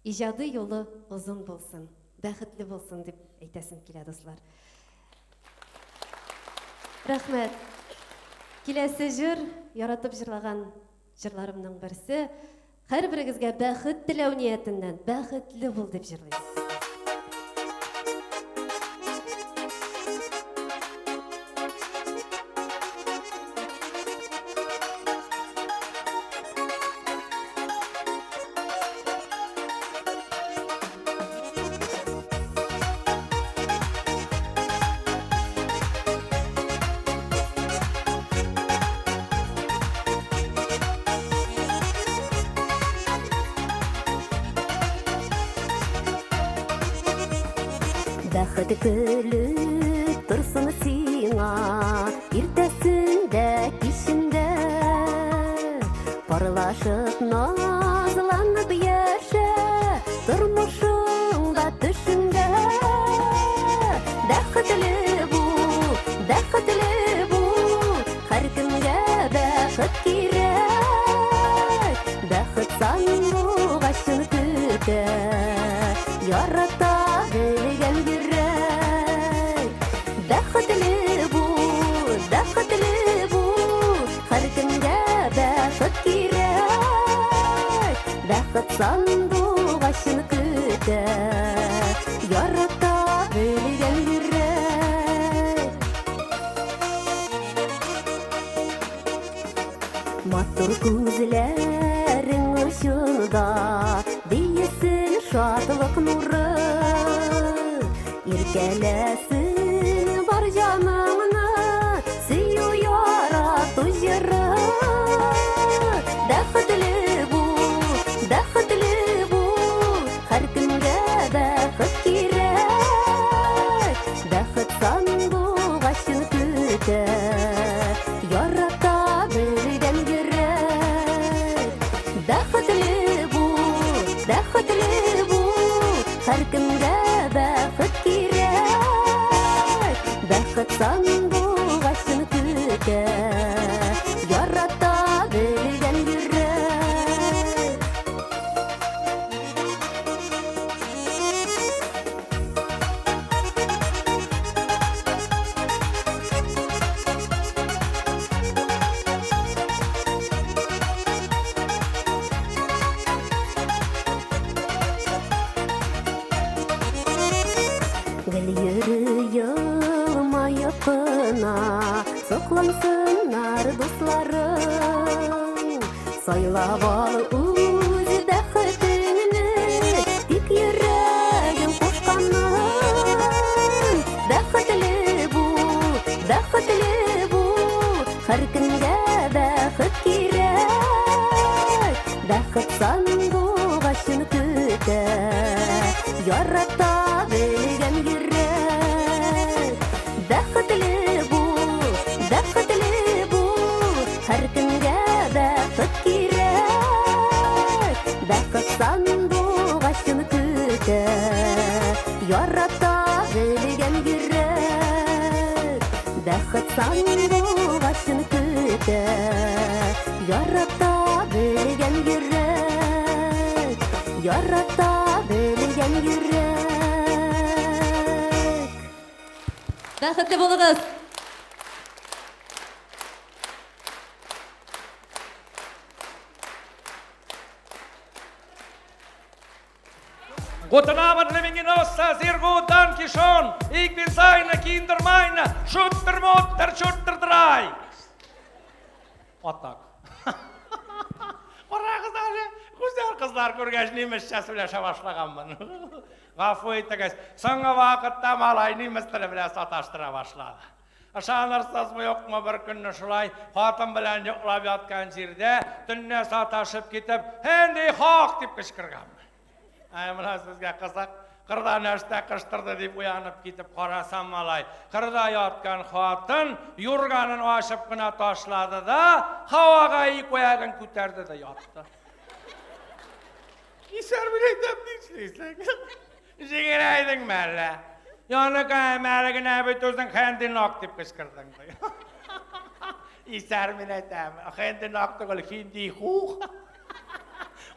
иҗади юлы озын булсын, бәхетле булсын дип әйтәсем килә, дуслар. Рәхмәт. Киләсе җыр, яратып җырлаган җырларымның берсе. Һәрберегезгә бәхет теләү ниятеннән, бәхетле бул дип җырлыйм. Бәхет көлеп торсын сиңа, иртәсен дә, кичен дә. Парлашып, назланып яшә, тормышыңда, төшеңдә. Бәхетле бул, һәркемгә бәхет кирәк. Бәхет сандугачын көтә, ярата белгән йөрәк. Бәхетле бул, бәхетле бул, һәркемгә бәхет кирәк. Бәхет сандугачын көтә, ярата белгән йөрәк. Матур күзләрең очында биесен шатлык нуры. Иркәләсен бар җаныңны сөю ярату җыры. Бәхетле бул, бәхетле бул, һәркемгә бәхет кирәк. Бәхет сандугачын көтә, ярата белгән йөрәк. Бәхетле бул, бәхетле бул, һәркемгә бәхет кирәк. Бәхет сандугачын көтә, ярата белгән йөрәк. Гел йөри елмаеп кына, соклансыннар дусларың. Сайлап ал үз бәхетеңне, тик йөрәгең кушканын. Бәхетле бул, бәхетле бул, һәркемгә бәхет кирәк. Бәхет сандугачын көтә, ярата белгән йөрәк. Бәхетле бул, бәхетле бул, һәркемгә бәхет кирәк. Бәхет сандугачын көтә, ярата белгән йөрәк. Бәхет сандугачын көтә, ярата белгән йөрәк. Ярата белгән йөрәк. Бәхетле булыгыз! Guten Abend, liebe Genossen, sehr gut, danke schön. Ich bin seine Kinder meine, Schutter Mutter, Schutter drei. Вот так. Карагыз әле, гүзәл кызлар күргәч немецчә сөйләшә башлаганмын. Гафу итегез, соңгы вакытта малай немец теле белән саташтыра башлады. Ышанырсызмы юкмы, бер көнне шулай хатын белән йоклап яткан җирдә төнлә саташып китеп, "Хенди хак!" дип кычкырганмын. Әй, менә сезгә кызык. Кырда нәрсә кыштырды дип уянып китеп карасам малай. Кырда яткан хатын юрганын ачып кына ташлады да, һавага ике аягын күтәрде дә ятты. Исәр мин әйтәм, нишлисең? Җиңеләйдеңме әллә? Яныкы әле генә бит үзең хәндинок дип кычкырдың. Исәр мин әйтәм, хәндинок түгел, хинди хух.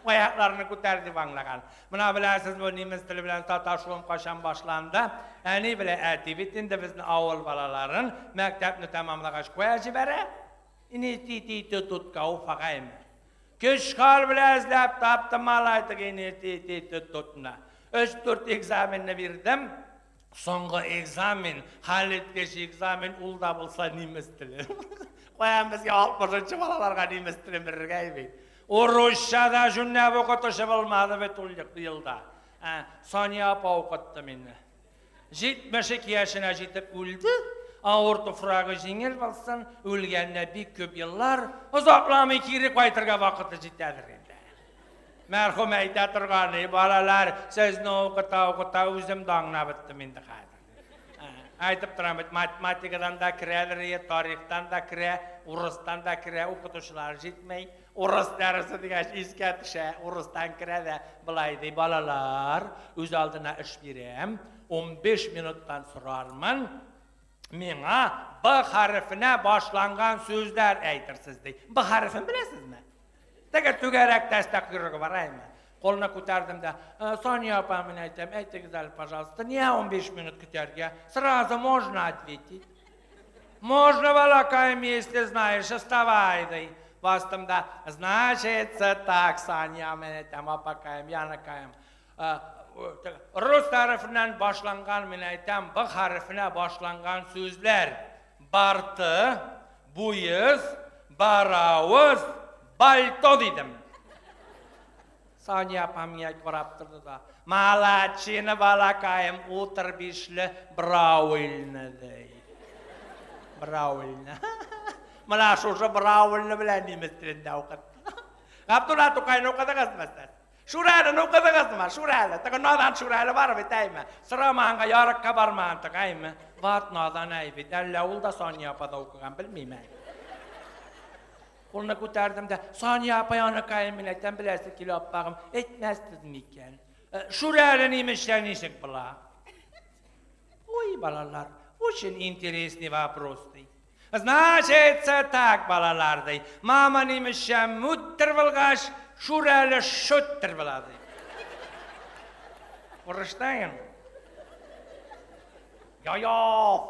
Аякларны күтәр дип аңлаган. Менә беләсез, бу немец теле белән саташуым кайчан башланды? Әни белән әти бит инде безне авыл балаларын мәктәпне тәмамлагач кая җибәрә? Институтка Уфага инде. Көч-хәл белән эзләп таптым малай теге институтны. Өч-дүрт экзаменны бирдем. Соңгы экзамен, хәлиткеч экзамен, ул да булса немец теле. Каян безгә 60 балаларга немец телен бирергә бит. Урысча да җүнләп укытучы булмады бит ул елда. Ә, Сания апа укытты мине. 72 яшенә җитеп үлде. Авыр туфрагы җиңел булсын, үлгәненә бик күп еллар, озакламый кире кайтырга вакыты җитәдер инде. Мәрхүм әйтә торган, балалар, сезне укыта-укыта үзем дә аңлап беттем инде хәзер. Әйтеп торам бит, математикадан да керәдер, тарихтан да керә, урыстан да керә, укытучылар җитмәй. Урыс дәресе дигәч искә төшә, урыстан керә дә былай ди, балалар, үз алдына эш бирәм, 15 минуттан сорармын. Миңа Б хәрефенә башланган сүзләр әйтерсез, ди. Б хәрефен беләсезме? Теге түгәрәк тәстә койрыгы бар, әйме? Кулны күтәрдем дә, «Э, Соня апа, мин әйтәм, әйтегез әле, пожалуйста, не 15 минут көтәргә? Сразу можно ответить. Можно, балакаем, если знаешь, вставай, ди. Бастым да, значит, так, Соня, мин әйтәм, апакаем, яныкаем. Э, рус хәрефеннән башланган, мин әйтәм, Б хәрефенә башланган сүзләр. Барты, буез, баравыз, бальто дидем. Сания апам миңа карап торды да, Молодчина, балакаем, утыр бишле, браульны, ди. Браульны. Менә шушы браульны белән немец телендә укытты. Габдулла Тукайны укыдыгызмы сез? Шүрәлене укыдыгызмы? Шүрәле. Теге надан Шүрәле бар бит, әйме? Сорамаганга ярыкка бармаган теге, әйме? Ват надан әй бит. Әллә ул да Сания апада укыган, белмим әй. Кулны күтәрдем дә, Сания апай аныкаем, мин әйтәм, беләсе килә аппагым, әйтмәссез микән? Э, Шүрәле немецчә ничек була? Ой, балалар, очень интересный вопрос, ди. Значит, так, балалар, ди. Мама немецчә Mutter булгач, Шүрәле шуттер була, ди. Verstehen? Я, я,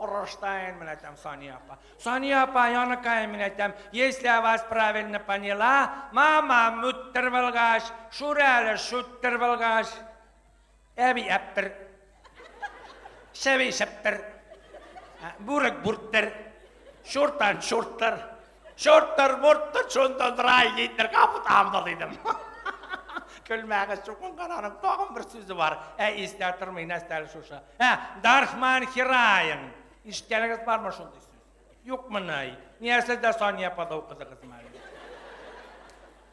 verstehen, мин әйтәм, Сания апа. Сания апа, яныкаем, мин әйтәм, если я вас правильно поняла, мама Mutter булгач, Шүрәле шуттер булгач, әби әптер, чеби шептер, бүрек бүрттер, чуртан чурттыр, чурттыр бурттыр, шундан рай гиттер, капут амбыл дидем. Көлмәгез, чукынган аның тагын бер сүзе бар. Ә истә тормый, нәрсә әле шушы. Ә, Darf man herein. Ишеткәнегез бармы шундый сүз? Юкмыни? Нигә сез дә Сания апада укыдыгызмы әле?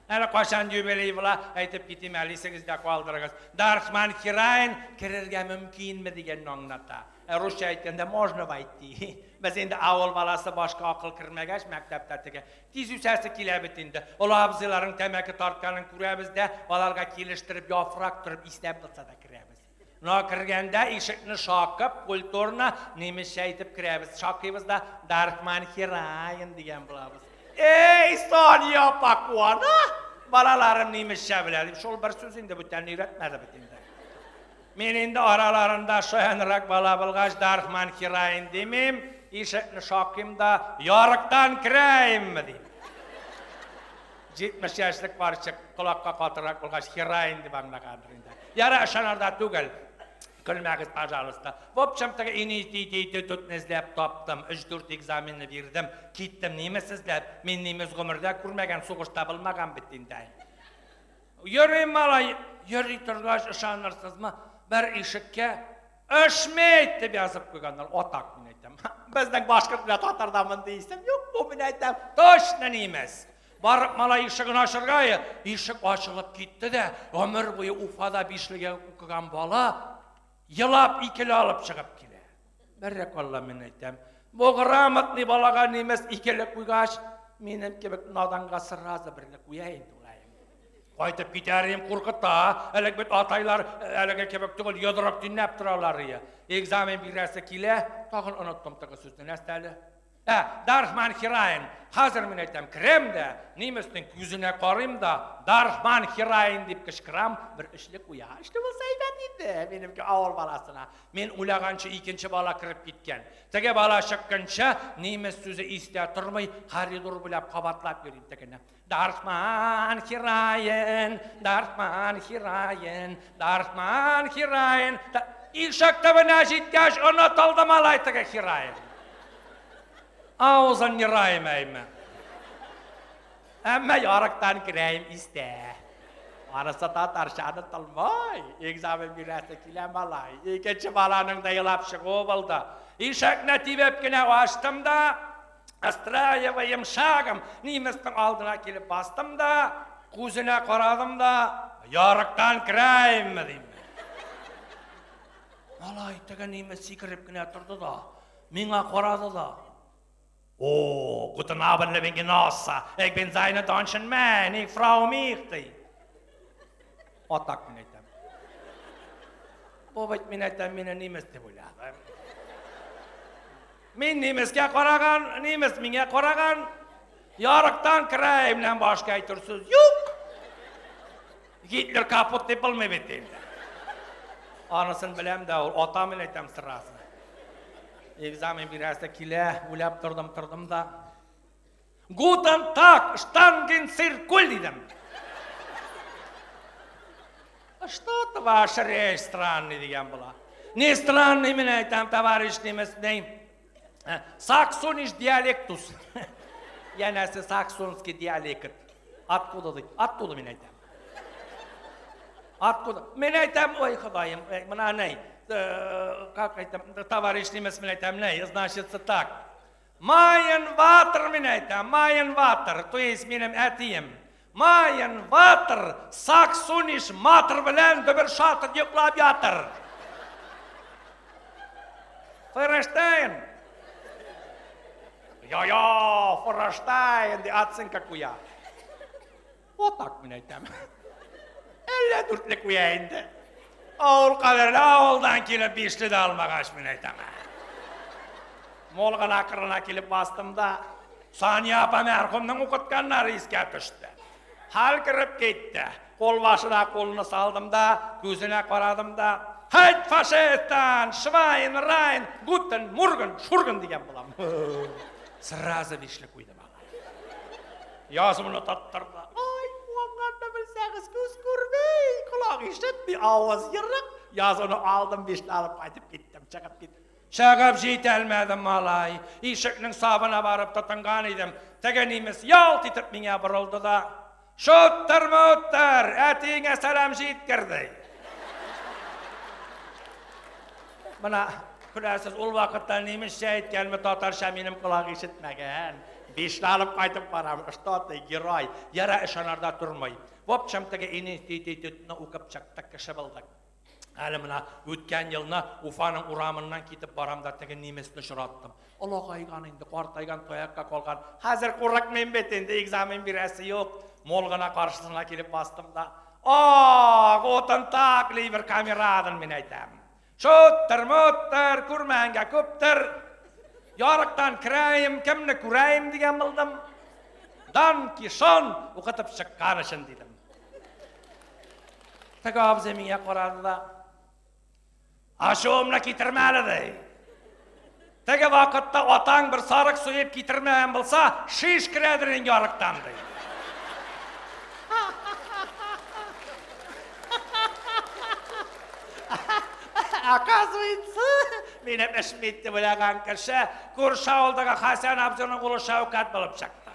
Әле кайчан юбилей була, әйтеп китим әле, исегездә калдырыгыз. Darf man herein керергә мөмкинме дигәнне аңлата. Ә русча әйткәндә можно войти. Без инде авыл баласы башка акыл кермәгәч мәктәптә теге тиз үсәсе килә бит инде. Олы абзыйларның тәмәке тартканын күрәбез дә, аларга килештереп яфрак төреп иснәп булса да керәбез. Но кергәндә ишекне шакып, культурно немецчә әйтеп керәбез. Шакыйбыз да Darf man herein дигән булабыз. Эй, Соня апа куана! Балаларым немецчә белә дип, шул бер сүз инде бүтәнне өйрәтмәде бит инде. Мин инде араларында шаянрак бала булгач, Darf man herein димим, ишекне шакыйм да, ярыктан керәемме дим. 70 яшьлек карчык колакка катырак булгач, herein дип аңлагандыр инде. Яра ышанарда түгел. Көлмәгез, пожалуйста. В общем, теге институтны эзләп таптым. 3-4 экзаменны бирдем. Киттем немец эзләп. Мин немец гомердә күрмәгән, сугышта булмаган бит инде. Йөрим, малай, йөри торгач, ышанырсызмы, бер ишеккә Эшмейт дип язып куйганнар. Атак, мин әйтәм. Безнең башкорт белән татарда мондый исем юк, бу мин әйтәм. Точно немец. Барып малай ишеген ачырга, ишек ачылып китте дә, гомер буе Уфада бишлегә укыган бала елап икеле алып чыгып килә. Бәрәк Алла, мин әйтәм. Бу грамотный балага немец икеле куйгач, минем кебек наданга сразу берле куя инде ул. Кайтып китәрем куркыта. Элек бит атайлар әлеге кебек түгел, йодрык тиннәп торалар ие. Экзамен бирәсе килә, тагын оныттым теге сүзне. Нәрсә әле? Ә, Darf man herein. Хәзер мин әйтәм, керәм дә, немецнең күзенә карыйм да, Darf man herein дип кычкырам, бер өчле куя. Өчле булса әйбәт инде, минемке авыл баласына. Мин уйлаганчы икенче бала кереп киткән. Теге бала чыкканчы, немец сүзе истә тормый, коридор буйлап кабатлап йөрим тегене. Darf man herein, darf man herein, darf man herein. Ишек төбенә җиткәч, онытылды малай теге herein. Авызын ерайым әйме. Әмма ярыктан керәем истә. Анысы татарча онытылмый. Экзамен бирәсе килә малай. Икенче баланың да елап чыгуы булды. Ишекне тибеп кенә ачтым да, Устраиваем шагом немецның алдына килеп бастым да, күзенә карадым да, ярыктан керәемме дим. Малай теге немец сикереп кенә торды да, миңа карады да. О, guten Abend, liebe Genosse. Ich bin seine deutschen Mann. Ich freue mich, ди. Атак мин әйтәм. Бу бит мин әйтәм, мине немец дип уйлады. Мин немецкә караган, немец миңа караган. Ярыктан керәемнән башка әйтер сүз юк. Гитлер капут дип булмый бит инде. Анысын беләм дә ул, ата мин әйтәм сразу. Экзамен бирәсе килә, уйлап тордым, тордым да. Гутен так, штанген циркуль дидем. Что-то ваша речь странный дигән була. Не странный мин әйтәм, товарищ немец, ней. Э, саксониш диалектус. Янәсе саксонский диалект. Откуда ди? Оттуда мин әйтәм. Откуда? Мин әйтәм, ой, Ходаем, э, менә ней, э, как әйтәм, товарищ немец мин әйтәм, ней, значит, так. Майн ватер мин әйтәм, майн ватер, то есть минем әтием. Майн ватер, саксуниш матер белән дөбер шатыр йоклап ятыр. Ферштейн. Я-я, Ферштейн, ди оценка куя. Вот так мин әйтәм. Әллә дүртле куя инде. Авыл кадерле авылдан килеп бишле дә алмагач мин әйтәм. Мол гына кырына килеп бастым да, Сания апа мәрхүмнең укытканнары искә төште. Хәл кереп китте. Кул башына кулны салдым да, күзенә карадым да, Хайт фашисттан, швайн, райн, гутен, мурген, шурген дигән булам. Сразу бишле куйды мага. Язымны тоттырды. Ай, куанганны белсәгез, күз күрми, колак ишетми, авыз ерык. Язуны алдым, бишле алып кайтып киттем, чыгып киттем. Чыгып җитәлмәдем, малай. Ишекнең сабына барып тотынган идем. Теге немец ялт итеп миңа борылды да, Шуттыр-муттыр, әтиеңә сәлам җиткер, ди. Менә күрәсез, ул вакытта немецчә әйткәнме, татарча минем колак ишетмәгән. Бишле алып кайтып барам, что ты, герой. Яра ышанарда тормый. В общем, теге институтны укып чыктык, кеше булдык. Әле менә үткән елны Уфаның урамыннан китеп барам да теге немецны очраттым. Олыгайган инде, картайган, таякка калган. Хәзер курыкмыйм бит инде, экзамен бирәсе юк. Мол гына каршысына килеп бастым да. О, гутен таг, либер камераден, мин әйтәм. Шуттыр, муттыр, күрмәгәнгә күптер. Ярыктан керәем, кемне күрәем дигән булдым. Дан Кишон укытып чыккан өчен дидем. Теге абзый миңа карады да, ачуымны китермә әле, ди. Теге вакытта атаң бер сарык суеп китермәгән булса, шиш керәдер инде ярыктан, ди. Оказывается, минем эшмит дип уйлаган кеше күрше авылдагы Хәсән абзыйның улы Шәүкәт булып чыкты.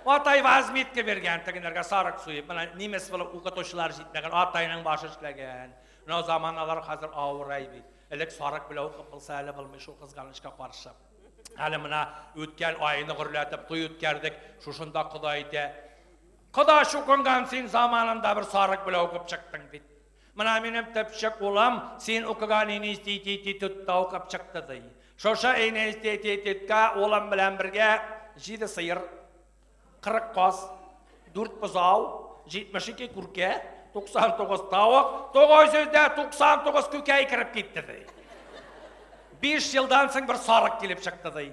Атай возмитка биргән тегенәргә сарык суеп. Менә немец булып укытучылар җитмәгән, атайның башы эшләгән. Менә заманалар хәзер авырай бит. Элек сарык белән укып булса әле булмый шул кызганычка каршы. Әле менә үткән айны гөрләтеп туй үткәрдек. Шушында кода әйтә. Кода чукынган син заманында бер сарык белән укып чыктың бит. Менә минем төпчек улым син укыган институтта укып чыкты ди. Шушы институтка улым белән бергә 7 сыер, 40 каз, 4 бозау, 72 күркә, 99 тавык, 999 күкәй кереп китте ди. 5 елдан соң бер сарык килеп чыкты ди.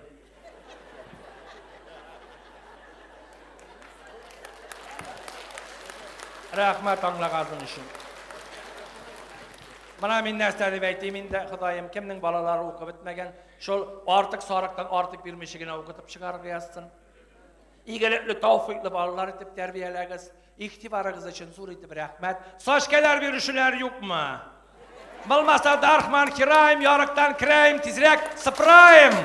Рәхмәт аңлаганың өчен. Менә мин нәрсә дип әйтим инде, Ходаем, кемнең балалары укып бетмәгән, шул артык сарыктан артык бирмичә генә укытып чыгарырга язсын. Игелекле, тәүфыйклы балалар итеп тәрбияләгез. Игътибарыгыз өчен зур итеп рәхмәт. Сашкәләр бирүчеләр юкмы? Булмаса Дархман Хираем, ярыктан керәем, тизрәк сыпыраем.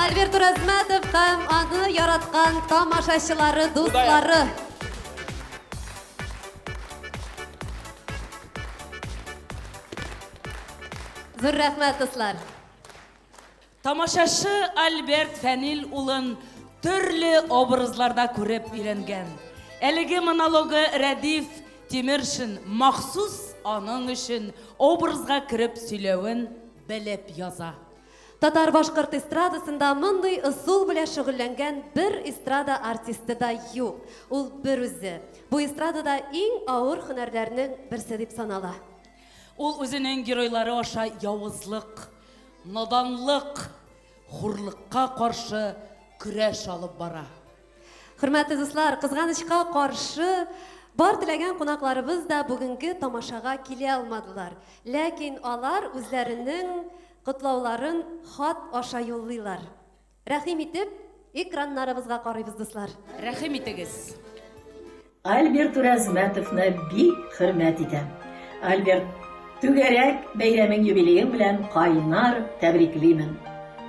Альберт Уразмәтов һәм аны яраткан тамашачылары, дуслары. Зур рәхмәт, дуслар. Тамашачы Альберт Фәнил улын төрле образларда күреп өйрәнгән. Әлеге монологы Рәдиф Тимершин махсус аның өчен образга кереп сөйләвен белеп яза. Татар-башкорт эстрадасында мондый ысул белән шөгыльләнгән бер эстрада артисты да юк. Ул бер үзе. Бу эстрадада иң авыр һөнәрләрнең берсе дип санала. Ул үзенең геройлары аша явызлык, наданлык, хурлыкка каршы көрәш алып бара. Хөрмәтле дуслар, кызганычка каршы, бар теләгән кунакларыбыз да бүгенге тамашага килә алмадылар. Ләкин алар үзләренең котлауларын хат аша юллыйлар. Рәхим итеп, экраннарыбызга карыйбыз, дуслар. Рәхим итегез. Альберт Уразмәтовны бик хөрмәт итәм. Альберт, түгәрәк бәйрәмең юбилеең белән кайнар тәбриклимен.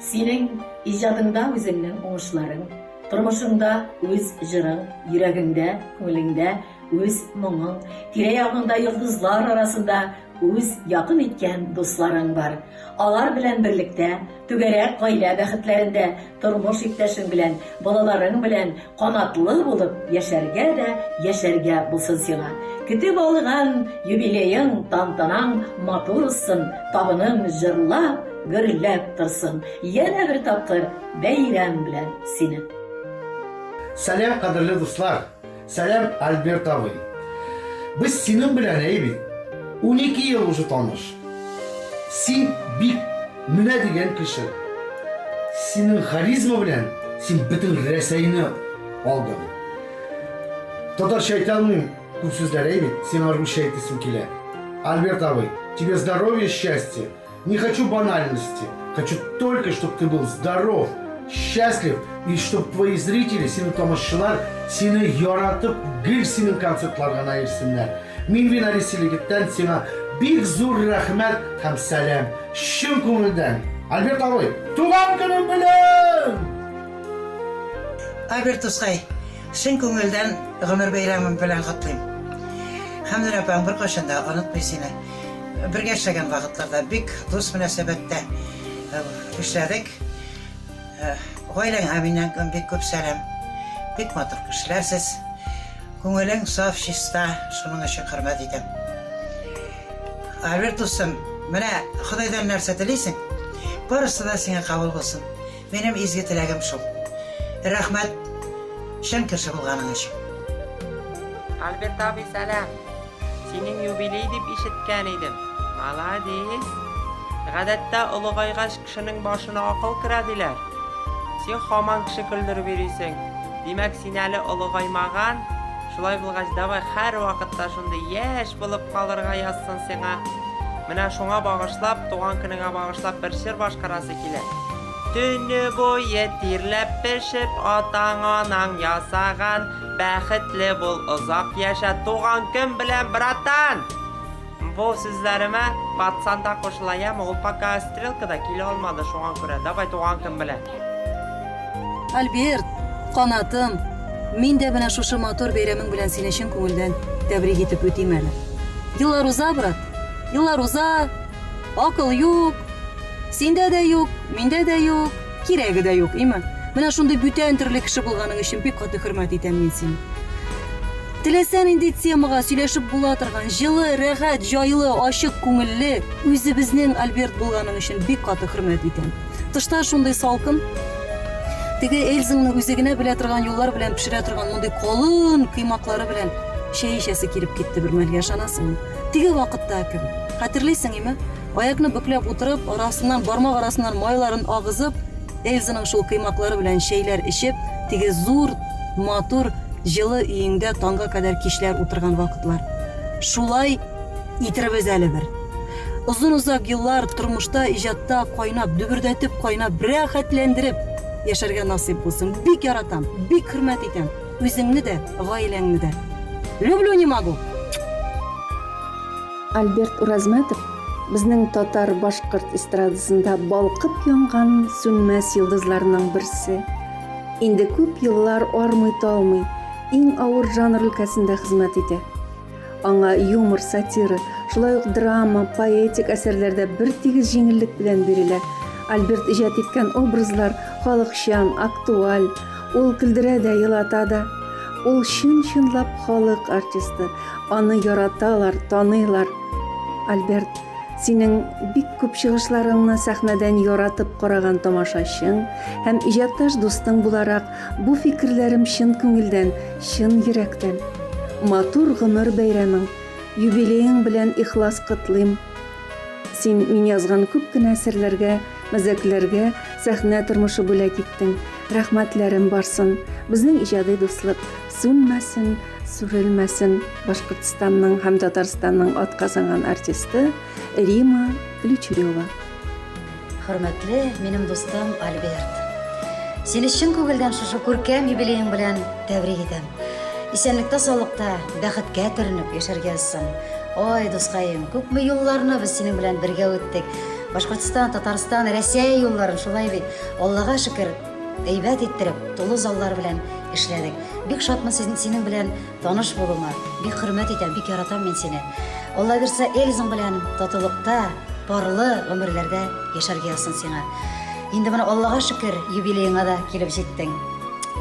Синең иҗатыңда үзеңнең уңышларың, тормышыңда үз җырың, йөрәгеңдә, күңелеңдә үз моңың, тирә-ягыңда йолдызлар арасында үз якын иткән дусларың бар. Алар белән берлектә, түгәрәк гаилә бәхетләрендә тормыш иптәшең белән, балаларың белән канатлы булып яшәргә дә яшәргә булсын сиңа. Көтеп алган юбилеең, тантанаң матур узсын, табының җырлап, гөрләп торсын. Янә бер тапкыр бәйрәм белән сине! Сәлам, кадерле дуслар! Сәлам, Альберт абый. Без синең белән, әй бит, 12 ел уже таныш. Син бик менә дигән кеше. Синең харизма белән син бөтен Рәсәйне алдың. Татарча әйтә алмыйм күп сүзләр, әй бит, сиңа русча әйтәсем килә. Альберт абый, тебе здоровья, счастья. Не хочу банальности. Хочу только, чтобы ты был здоров, счастлив, и чтобы твои зрители, синең тамашачылар, сине яратып, гел синең концертларга гына йөрсеннәр. Мин Винарис Селегеттән сиңа бик зур рәхмәт һәм сәлам. Чын күңелдән. Альберт абый, туган көнең белән! Альберт дускай, чын күңелдән гомер бәйрәмең белән котлыйм. Хәмдүнә апаң беркайчан да онытмый сине. Бергә эшләгән вакытларда бик дус мөнәсәбәттә эшләдек. Гаиләңә миннән бик күп сәлам. Бик матур кешеләр сез. Күңелең саф, чиста, шуның өчен хөрмәт итәм. Альберт дустым, менә Ходайдан нәрсә телисең, барысы да сиңа кабул булсын. Минем изге теләгем шул. Рәхмәт, чын кеше булганың өчен. Альберт абый, сәлам! Синең юбилей дип ишеткән идем. Маладис! Гадәттә, олыгайгач кешенең башына акыл керә диләр. Син һаман кеше көлдереп йөрисең. Димәк, син әле олыгаймаган. Шулай булгач, давай һәрвакытта шундый яшь булып калырга язсын сиңа. Менә шуңа багышлап, туган көнеңә багышлап бер җыр башкарасы килә. Төне буе тирләп-пешеп атаң-анаң ясаган Бәхетле бул, озак яшә, туган көн белән, братан! Бу сүзләремә пацан да кушыла, яме, ул пока стрелкада килә алмады, шуңа күрә, давай туган көн белән. Альберт, канатым, мин дә менә шушы матур бәйрәмең белән сине чын күңелдән тәбрик итеп үтим әле. Еллар уза, брат, еллар уза, акыл юк, синдә дә юк, миндә дә юк, кирәге дә юк, име? Менә шундый бүтән төрле кеше булганың өчен бик каты хөрмәт итәм мин сине. Теләсә нинди темага сөйләшеп була торган, җылы, рәхәт, җайлы, ачык күңелле, үзебезнең Альберт булганың өчен бик каты хөрмәт итәм. Тышта шундый салкын, теге Эльзаңны үзе генә белә торган юллар белән пешерә торган мондый калын коймаклары белән чәй эчәсе килеп китте бер мәлгә, ышанасыңмы? Теге вакытта кебек. Хәтерлисең, име? Аякны бөкләп утырып, арасыннан, бармак арасыннан майларын агызып, Эльзаның шул коймаклары белән чәйләр эчеп, теге зур, матур, җылы өеңдә таңга кадәр кичләр утырган вакытлар. Шулай итербез әле бер. Озын-озак еллар тормышта, иҗатта кайнап, дөбердәтеп кайнап, рәхәтләндереп яшәргә насыйп булсын. Бик яратам, бик хөрмәт итәм үзеңне дә, гаиләңне дә. Люблю, не могу! Альберт Уразмәтов безнең татар-башкорт эстрадасында балкып янган сүнмәс йолдызларның берсе. Инде күп еллар армый-талмый, иң авыр жанр өлкәсендә хезмәт итә. Аңа юмор, сатира, шулай ук драма, поэтик әсәрләр дә бертигез җиңеллек белән бирелә. Альберт иҗат иткән образлар халыкчан, актуаль. Ул көлдерә дә, елата да. Ул чын-чынлап халык артисты. Аны яраталар, таныйлар. Альберт, Синең бик күп чыгышларыңны сәхнәдән яратып караган тамашачың һәм иҗатташ дустың буларак, бу фикерләрем чын күңелдән, чын йөрәктән. Матур гомер бәйрәмең, юбилеең белән ихлас котлыйм. Син мин язган күп кенә әсәрләргә, мәзәкләргә сәхнә тормышы бүләк иттең. Рәхмәтләрем барсын. Безнең иҗади дуслык сүнмәсен, сүрелмәсен. Башкортстанның һәм Татарстанның атказанган артисты Рима Ключерева. Хөрмәтле минем дустым Альберт. Сине чын күңелдән шушы күркәм юбилеең белән тәбрик итәм. Исәнлектә, саулыкта, бәхеткә төренеп яшәргә язсын. Ой, дускаем, күпме юлларны без синең белән бергә үттек. Башкортстан, Татарстан, Рәсәй юлларын, шулай бит. Аллага шөкер, әйбәт иттереп, тулы заллар белән эшләдек. Бик шатмын синең белән таныш булуыма. Бик хөрмәт итәм, бик яратам мин сине. Алла бирсә, Эльзаң белән татулыкта, парлы гомерләрдә яшәргә язсын сиңа. Инде менә Аллага шөкер, юбилееңа да килеп җиттең.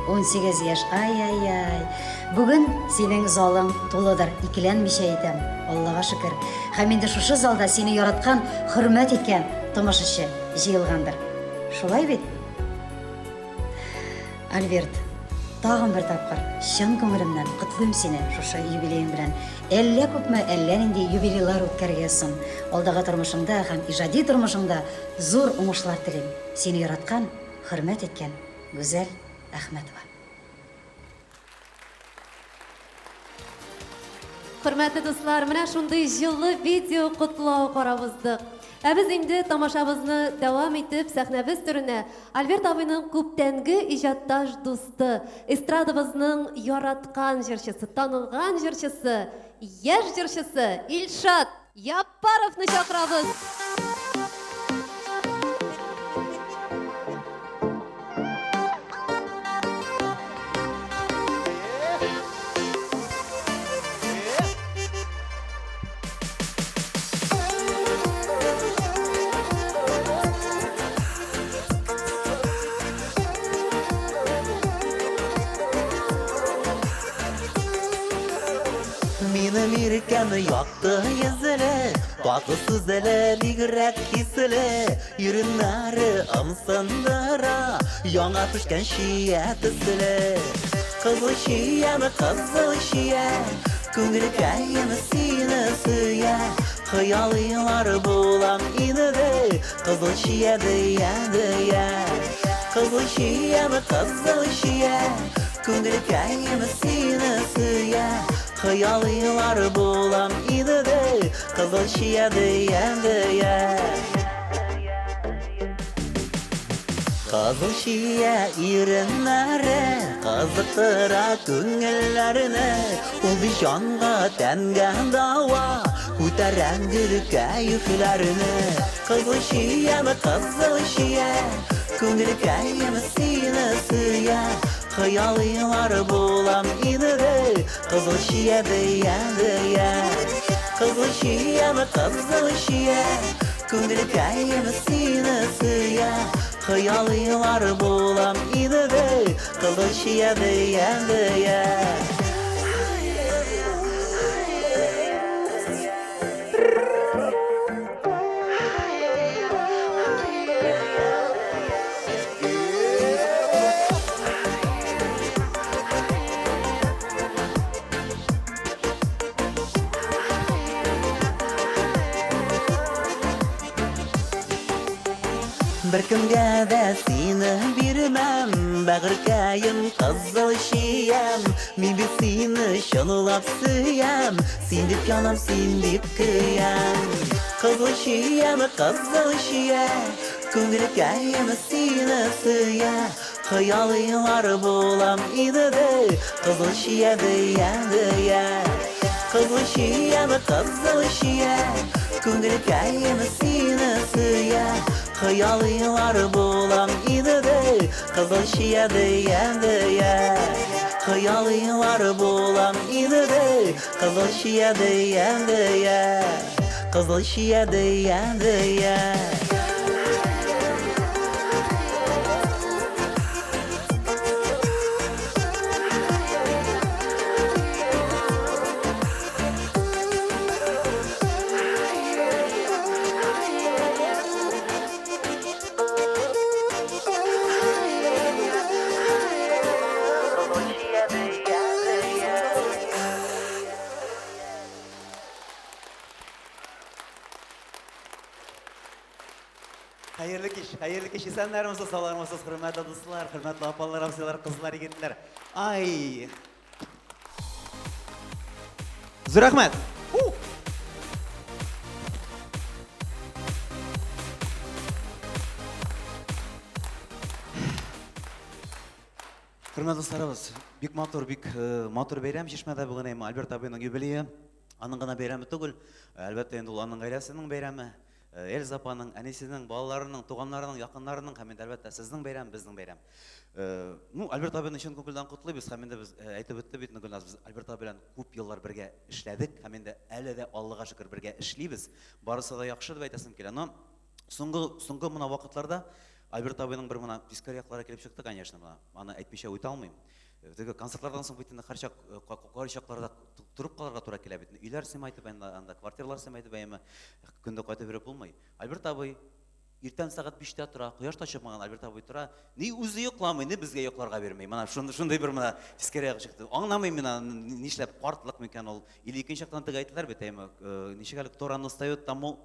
18 яшь, ай-яй-яй. Бүген синең залың тулыдыр, икеләнмичә әйтәм, Аллага шөкер. Һәм инде шушы залда сине яраткан, хөрмәт иткән тамашачы җыелгандыр. Шулай бит? Альберт, тагын бер тапкыр чын күңелемнән котлыйм сине шушы юбилеең белән. Әллә күпме, әллә нинди юбилейлар үткәрергә язсын. Алдагы тормышыңда һәм иҗади тормышыңда зур уңышлар телим. Сине яраткан, хөрмәт иткән Гүзәл Әхмәтова. Хөрмәтле дуслар, менә шундый җылы видео котлау карап уздык. Ә без инде тамашабызны дәвам итеп, сәхнәбез түренә Альберт абыйның күптәнге иҗатташ дусты, эстрадабызның яраткан җырчысы, танылган җырчысы, яшь җырчысы Илшат Яппаровны чакырабыз. Минем иркәм якты йөзле, татлы сүзле, бигрәк хисле, иреннәре ымсындыра, яңа пешкән чия төсле. Кызыл чиям, кызыл чия, күңелкәем сине сөя, хыялыйлар булам инде, кызыл чия дия дия. Кызыл чиям, кызыл чия, күңелкәем сине сөя, хыялыйлар булам инде, кызыл чия дия дия. Кызыл чия иреннәре кызыктыра күңелләрне, ул бит җанга, тәнгә дава, күтәрә гел кәефләрне. Кызыл чиям, кызыл чия, күңелкәем сине сөя, хыялыйлар булам инде, кызыл чия дия дия. Кызыл чиям, кызыл чия, күңелкәем сине сөя, хыялыйлар булам инде, кызыл чия дия дия. Беркемгә дә сине бирмәм, бәгырькәем, кызыл чиям. Мин бит сине чынлап сөям, син дип янам, син дип көям. Кызыл чиям, кызыл чия, күңелкәем сине сөя, хыялыйлар булам инде, кызыл чия дия дия. Кызыл чиям, кызыл чия, күңелкәем сине сөя, хыялыйлар булам инде, кызыл чия дия дия. Хыялыйлар булам инде, кызыл чия дия дия. Кызыл чия дия дия. Хәерле кич, хәерле кич, исәннәрмесез, саулармысыз, хөрмәтле дуслар, хөрмәтле апалар, абзыйлар, кызлар, егетләр. Ай! Зур рәхмәт! Хөрмәтле дусларыбыз, бик матур, бик э, матур бәйрәм Чишмәдә бүген әйме Альберт абыйның юбилее. Аның гына бәйрәме түгел, әлбәттә инде ул аның гаиләсенең бәйрәме. Э, Эльза апаның, әнисенең, балаларының, туганнарының, якыннарының һәм инде әлбәттә сезнең бәйрәм, безнең бәйрәм. Э, ну, Альберт абыйны чын күңелдән котлыйбыз һәм инде без э, әйтеп үтте бит Гөлназ, без Альберт абый белән күп еллар бергә эшләдек һәм инде әле дә Аллага шөкер бергә эшлибез. Барысы да яхшы дип әйтәсем килә. Но соңгы соңгы мына вакытларда Альберт абыйның бер мына тискәре яклары килеп чыкты, конечно, мына. Аны әйтмичә үтә алмыйм. Теге концертлардан соң бит инде һәрчак кайчакларда торып калырга тура килә бит. Өйләр сыймай дип анда, анда квартиралар сыймай дип әйеме. Көндә кайтып йөреп булмый. Альберт абый иртән сәгать биштә тора, кояш та чыкмаган Альберт абый тора. Ни үзе йокламый, ни безгә йокларга бирми. Менә шундый, шундый бер менә тискәре ягы чыкты. Аңламыйм мин аны, нишләп картлык микән ул? Или икенче яктан теге әйтәләр бит, әйеме, ничек әле кто рано встает, тому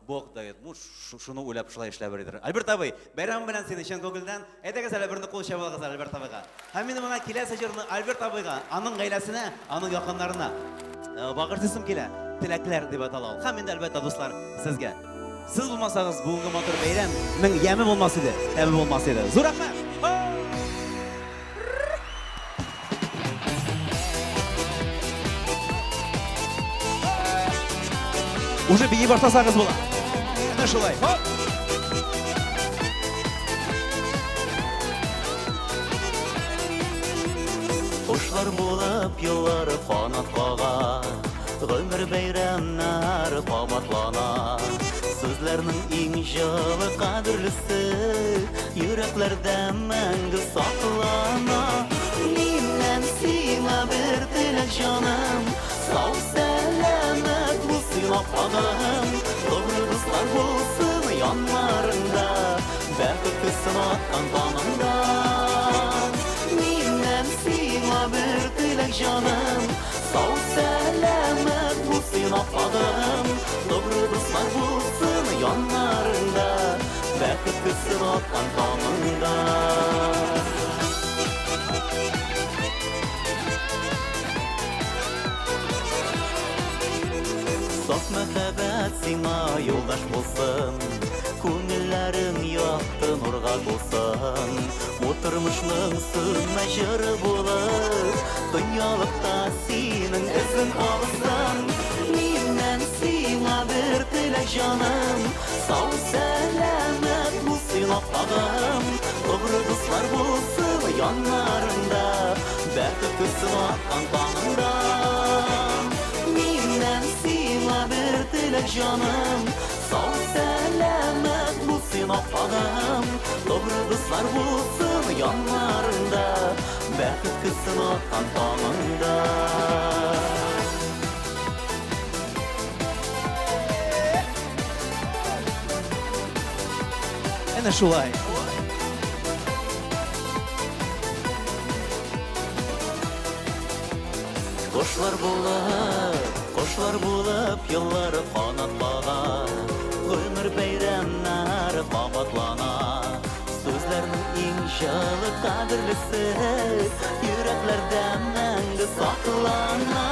Бог дает. Ну, шуны уйлап шулай эшләп йөридер. Альберт абый, бәйрәм белән сине чын күңелдән. Әйдәгез әле берне кул чабыгыз Альберт абыйга. Һәм мин моңа киләсе җырны Альберт абыйга, аның гаиләсенә, аның якыннарына э, багышлыйсым килә. Теләкләр дип атала ул. Һәм инде әлбәттә, дуслар, сезгә. Сез булмасагыз, бүгенге матур бәйрәмнең яме булмас иде, тәме булмас иде. Зур рәхмәт! Уже бии башласагыз була. Әнә шулай. Хоп! Кошлар булып еллар канат кага, Гомер бәйрәмнәр кабатлана. Сүзләрнең иң җылы кадерлесе Йөрәкләрдә мәңге саклана. Миннән сиңа бер теләк, җаным, Сау сәламәт бул син, апагым. Добрый дуслар булсын яннарыңда, Бәхет төсен аткан таңыңда. Миннән сиңа бер теләк, җаным, Сау сәламәт бул син, апагым. Добрый дуслар булсын яннарыңда, Бәхет төсен аткан таңыңда. Саф мәхәббәт сиңа юлдаш булсын, Күңелләрең якты нурга тулсын. Бу тормышның сүнмәс җыры булып, Дөньялыкта синең эзең калсын. Миннән сиңа бер теләк, җаным, Сау сәламәт бул син, апагым. Добрый дуслар булсын яннарыңда, Бәхет төсен аткан таңыңда. Миннән сиңа бер теләк, җаным, Сау сәламәт бул син, апагым. Добрый дуслар булсын яннарыңда, Бәхет төсен аткан таңыңда. Әнә шулай. Кошлар булып, кошлар булып еллар канат кага, Гомер бәйрәмнәр кабатлана. Сүзләрнең иң җылы кадерлесе Йөрәкләрдә мәңге саклана.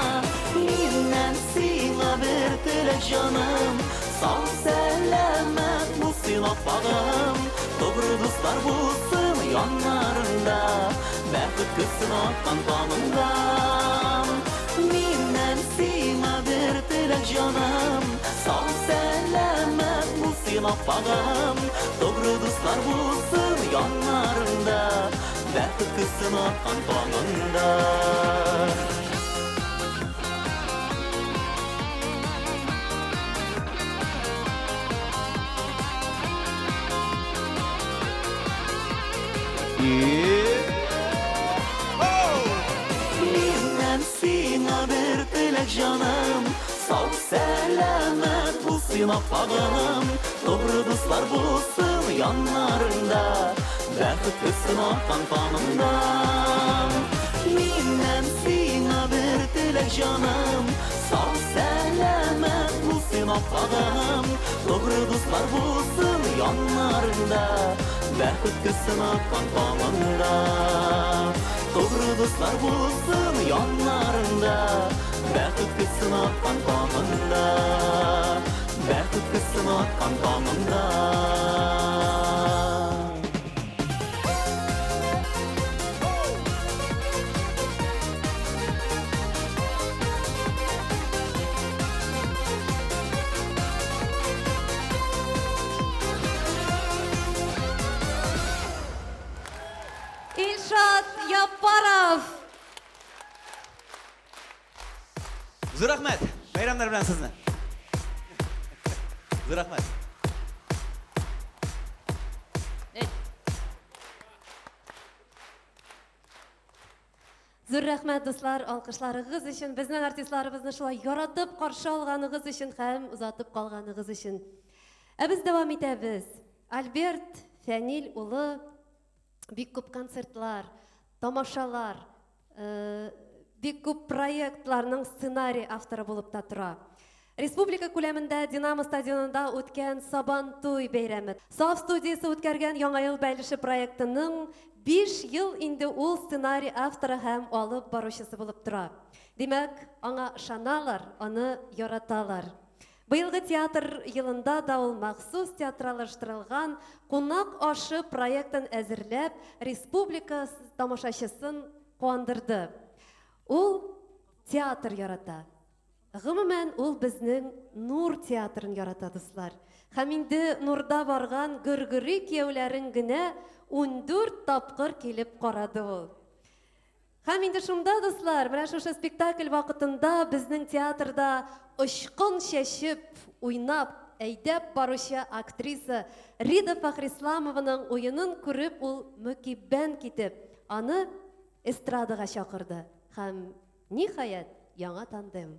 Миннән сиңа бер теләк, җаным, Сау сәламәт бул син, апагым. Добрый дуслар булсын яннарыңда, Бәхет көтсен аткан таңыңда. Миннән сиңа бер теләк, җаным, Сау сәламәт бул син, апагым. Добрый дуслар булсын яннарыңда, Бәхет көтсен аткан таңыңда. Миннән сиңа бер теләк, җаным, Сау сәламәт бул син, апагым. Добрый дуслар булсын яннарыңда, Бәхет төсен аткан таңыңда. Миннән сиңа бер теләк, җаным, Сау сәламәт бул син. булсын аппагым. Тугры дуслар булсын яннарыңда, Бәхет көзсен аткан таңыңда. Тугры дуслар булсын яннарыңда, Бәхет көзсен аткан таңыңда. Бәхет көзсен аткан таңыңда. Илшат Яппаров! Зур рәхмәт! Бәйрәмнәр белән сезне! Зур рәхмәт! Зур рәхмәт, дуслар, алкышларыгыз өчен, безнең артистларыбызны шулай яратып каршы алганыгыз өчен һәм озатып калганыгыз өчен. Ә без дәвам итәбез. Альберт Фәнил улы бик күп концертлар, тамашалар, э, бик күп проектларның сценарий авторы булып та тора. Республика күләмендә Динамо стадионында үткән Сабантуй бәйрәме. Саф студиясе үткәргән Яңа ел бәйлеше проектының 5 ел инде ул сценарий авторы һәм алып баручысы булып тора. Димәк, аңа ышаналар, аны яраталар. Быелгы театр елында да ул махсус театралаштырылган Кунак ашы проектын әзерләп, республика тамашачысын куандырды. Ул театр ярата. Гомумән, ул безнең Нур театрын ярата, дуслар. Һәм инде Нурда барган Гөргөри кияүләрен генә 14 тапкыр килеп карады ул. Һәм инде шунда, дуслар, менә шушы спектакль вакытында безнең театрда очкын чәчеп, уйнап, әйдәп баручы актриса Рида Фәхрисламованың уенын күреп ул мөкиббән китеп, аны эстрадага чакырды һәм Ниһаять, яңа тандем.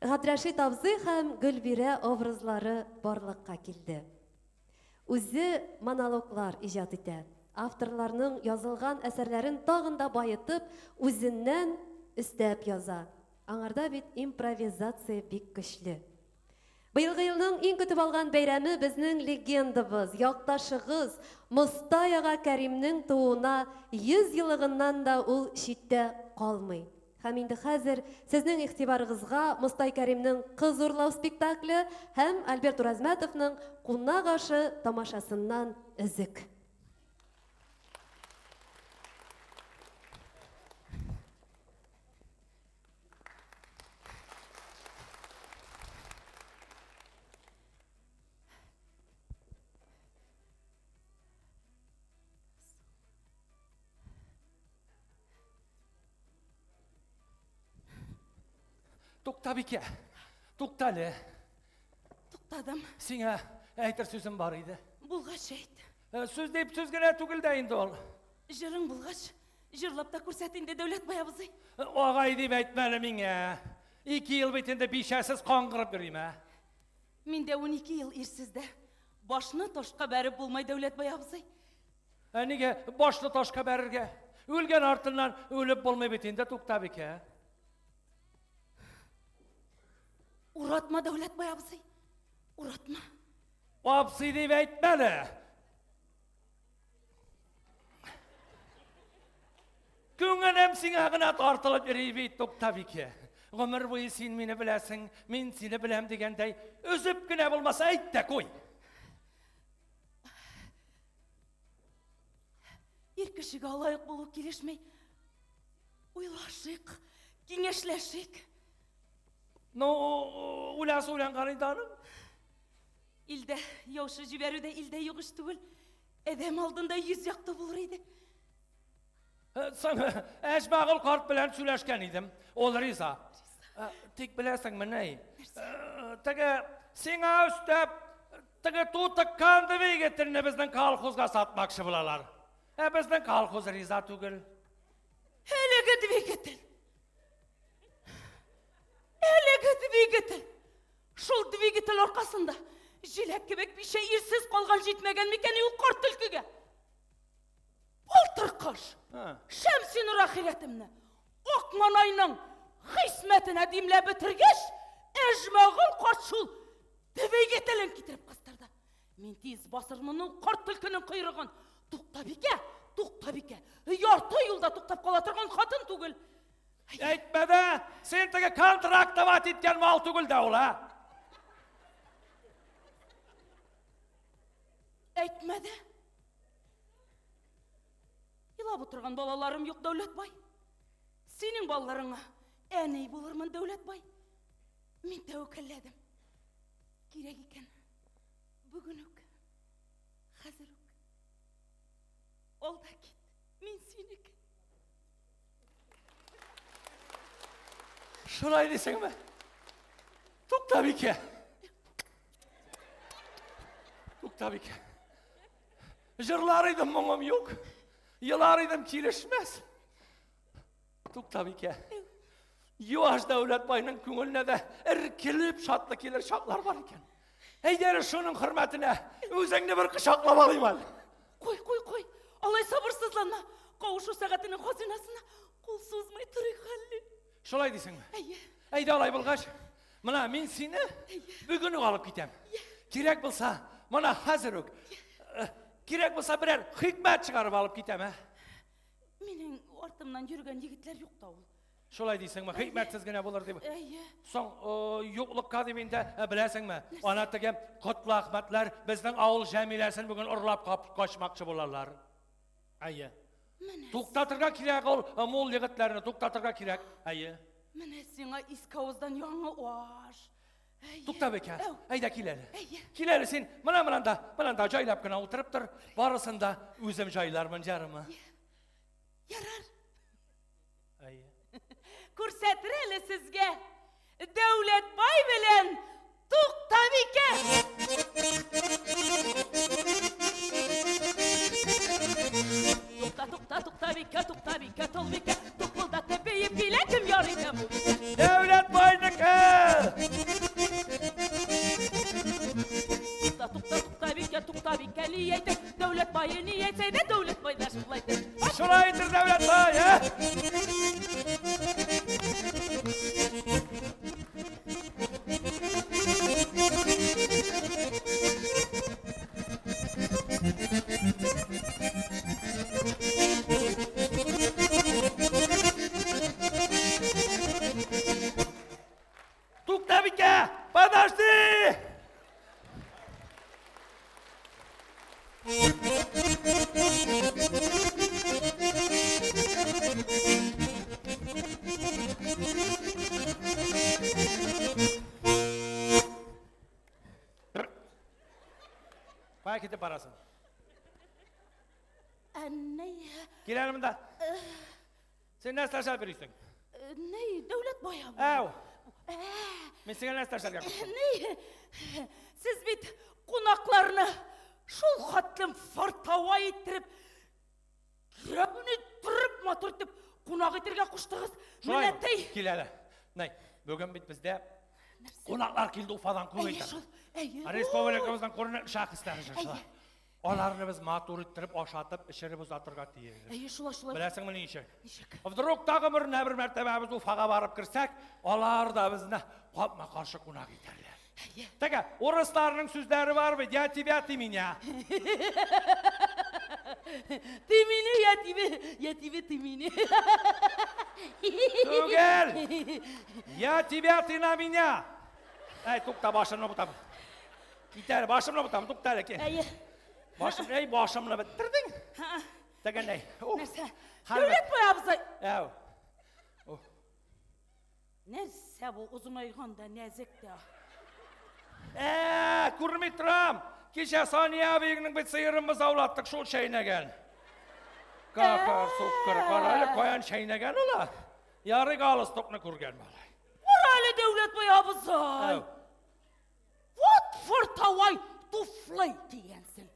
Габдрәшит абзый һәм Гөлбирә образлары барлыкка килде. Үзе монологлар иҗат итә. Авторларның язылган әсәрләрен тагын да баетып, үзеннән өстәп яза. Аңарда бит импровизация бик көчле. Быелгы елның иң көтеп алган бәйрәме безнең легендабыз, якташыгыз Мостай ага Кәримнең тууына 100 елыгыннан да ул читтә калмый. Һәм инде хәзер сезнең игътибарыгызга Мостай Кәримнең Кыз урлау спектакле һәм Альберт Уразмәтовның Кунак ашы тамашасыннан өзек. Тукта, Бикә. Тукта әле. Туктадым. Сиңа әйтер сүзем бар иде. Булгач әйт. Э, сүз дип сүз генә түгел дә инде ул. Җырың булгач, Җырлап та күрсәт инде, Дәүләтбай абзый. Агай дип әйтмә әле миңа. Ике ел бит инде бичәсез каңгырып йөрим, ә. Мин дә 12 ел ирсез дә. Башны ташка бәреп булмай, Дәүләтбай абзый. Ә нигә башны ташка бәрергә? Үлгән артыннан үлеп булмый бит инде, Туктабикә. Уратма, Дәүләтбай абзый. Уратма. Абзый дип әйтмә әле. Күңелем сиңа гына тартылып йөри бит, Туктабикә. Гомер буе син мине беләсең, мин сине беләм дигәндәй, өзеп кенә булмаса әйт тә куй. Ир кешегә лаек булу килешми. Уйлашыйк, киңәшләшик. Ну, уйласы уйланган инде аның. Илдә яучы җибәрү дә илдә юк эш түгел. Адәм алдында йөз якты булыр иде. Э, соң, Әҗмәгыл карт белән сөйләшкән идем. Ул риза. Э, тик беләсеңме, ни? Э, теге сиңа өстәп, теге тутыккан двигательне безнең колхозга сатмакчы булалар. Ә безнең колхоз риза түгел. Әлеге двигатель. Әлеге двигатель. Шул двигатель аркасында җиләк кебек бичә ирсез калган җитмәгән микән ул карт төлкегә? Былтыр кыш Шәмсинур ахирәтемне Акманайның хисмәтенә димләп бетергәч, Әҗмәгөл карт шул двигателен китереп кыстырды. Мин тиз басырмын ул карт төлкенең койрыгын. Туктабикә, Туктабикә, ярты юлда туктап кала торган хатын түгел. Әйтмә дә, син теге контрактовать иткән мал түгел дә ул, ә? Әйтмә дә. Елап утырган балаларым юк, Дәүләтбай. Синең балаларыңа әни булырмын, Дәүләтбай. Мин тәвәккәлләдем. Кирәк икән, бүген үк, хәзер үк. Ал да кит, мин синеке. Шулай дисеңме? Туктабикә. Туктабикә. Җырлар идем, моңым юк. Елар идем, килешмәс. Туктабикә. Юаш Дәүләтбайның күңеленә дә эркелеп шатлы килер чаклар бар икән. Әйдә әле шуның хөрмәтенә үзеңне бер кочаклап алыйм әле. Куй, куй, куй. Алай сабырсызланма. Кавышу сәгатенең хазинасына кул сузмый торыйк әле. Шулай дисеңме? Әйе. Әйдә алай булгач, менә мин сине бүген үк алып китәм. Кирәк булса, менә хәзер үк. Э, Кирәк булса берәр хикмәт чыгарып алып китәм, ә? Минем артымнан йөргән егетләр юк та ул. Шулай дисеңме? Хикмәтсез генә булыр дип. Әйе. Соң, э, юклыкка дип инде, э, беләсеңме? Ана теге Котлы Әхмәтләр безнең авыл Җәмиләсен бүген урлап качмакчы булалар. Әйе. Менә. Туктатырга кирәк ул э, мул егетләрне, туктатырга кирәк. Әйе. Менә сиңа иске авыздан яңа аш. Әйе. Туктабикә, әйдә кил әле. Әйе. Кил әле син, менә монда, монда җайлап кына утырып тор. Барысын да үзем җайлармын, ярымы? Ярар. Әйе. Күрсәтер әле сезгә Дәүләтбай белән Туктабикә. Тукта, тукта, Туктабикә, Туктабикә, Толбикә, тукылдатып биеп килә кем ярый да бу бикә. Дәүләтбайныкы! Тукта, тукта, Туктабикә, Туктабикә, ни әйтә? Дәүләтбае ни әйтсә дә, Дәүләтбай да шулай әйтә. Шулай әйтер Дәүләтбай, ә? Туктабикә, подожди! Кая китеп барасың? Әннәй, Кил әле монда. Син нәрсә эшләп йөрисең? ни, Дәүләтбай абый. Әу. Мин сиңа нәрсә эшләргә куштым? Ни, сез бит кунакларны шул хәтлем фартовай иттереп, кирәген иттереп, матур итеп кунак итергә куштыгыз. Шулай Менә тей. Кил әле. Нәй, бүген бит бездә кунаклар килде Уфадан күп Әйе итеп. шул, әйе. Республикабызның күренекле шәхесләре җырчылар. Аларны без матур иттереп ашатып, эчереп озатырга тиеш. Әйе, шулай, шулай. Беләсеңме ничек? Ничек? Вдруг тагы бер бер мәртәбә без Уфага барып керсәк, алар да безне капма-каршы кунак итәрләр. Теге, урысларның сүзләре бар бит, я тебя, ты меня. Ты меня, я тебе, я тебе, ты меня. Түгел! Я тебя, ты на меня. Әй, тукта, башымны бутам. Кит әле, башымны бутам, тукта әле, кил. Әйе. Башым, әй, башымны бетердең. Тегендәй. Нәрсә? Хәл бет. Дәүләтбай абзый. Әу. Нәрсә бу озынайган да нәзек тә. Ә, күрми торам. Кичә Сания әбиеңнең бит сыерын бозаулаттык, шул чәйнәгән. Какар, суккыр, кара әле каян чәйнәгән ул? Ярый галстукны күргән малай. Кара әле Дәүләтбай абзый. Әу. Вот фортовай туфлый дигәнсең.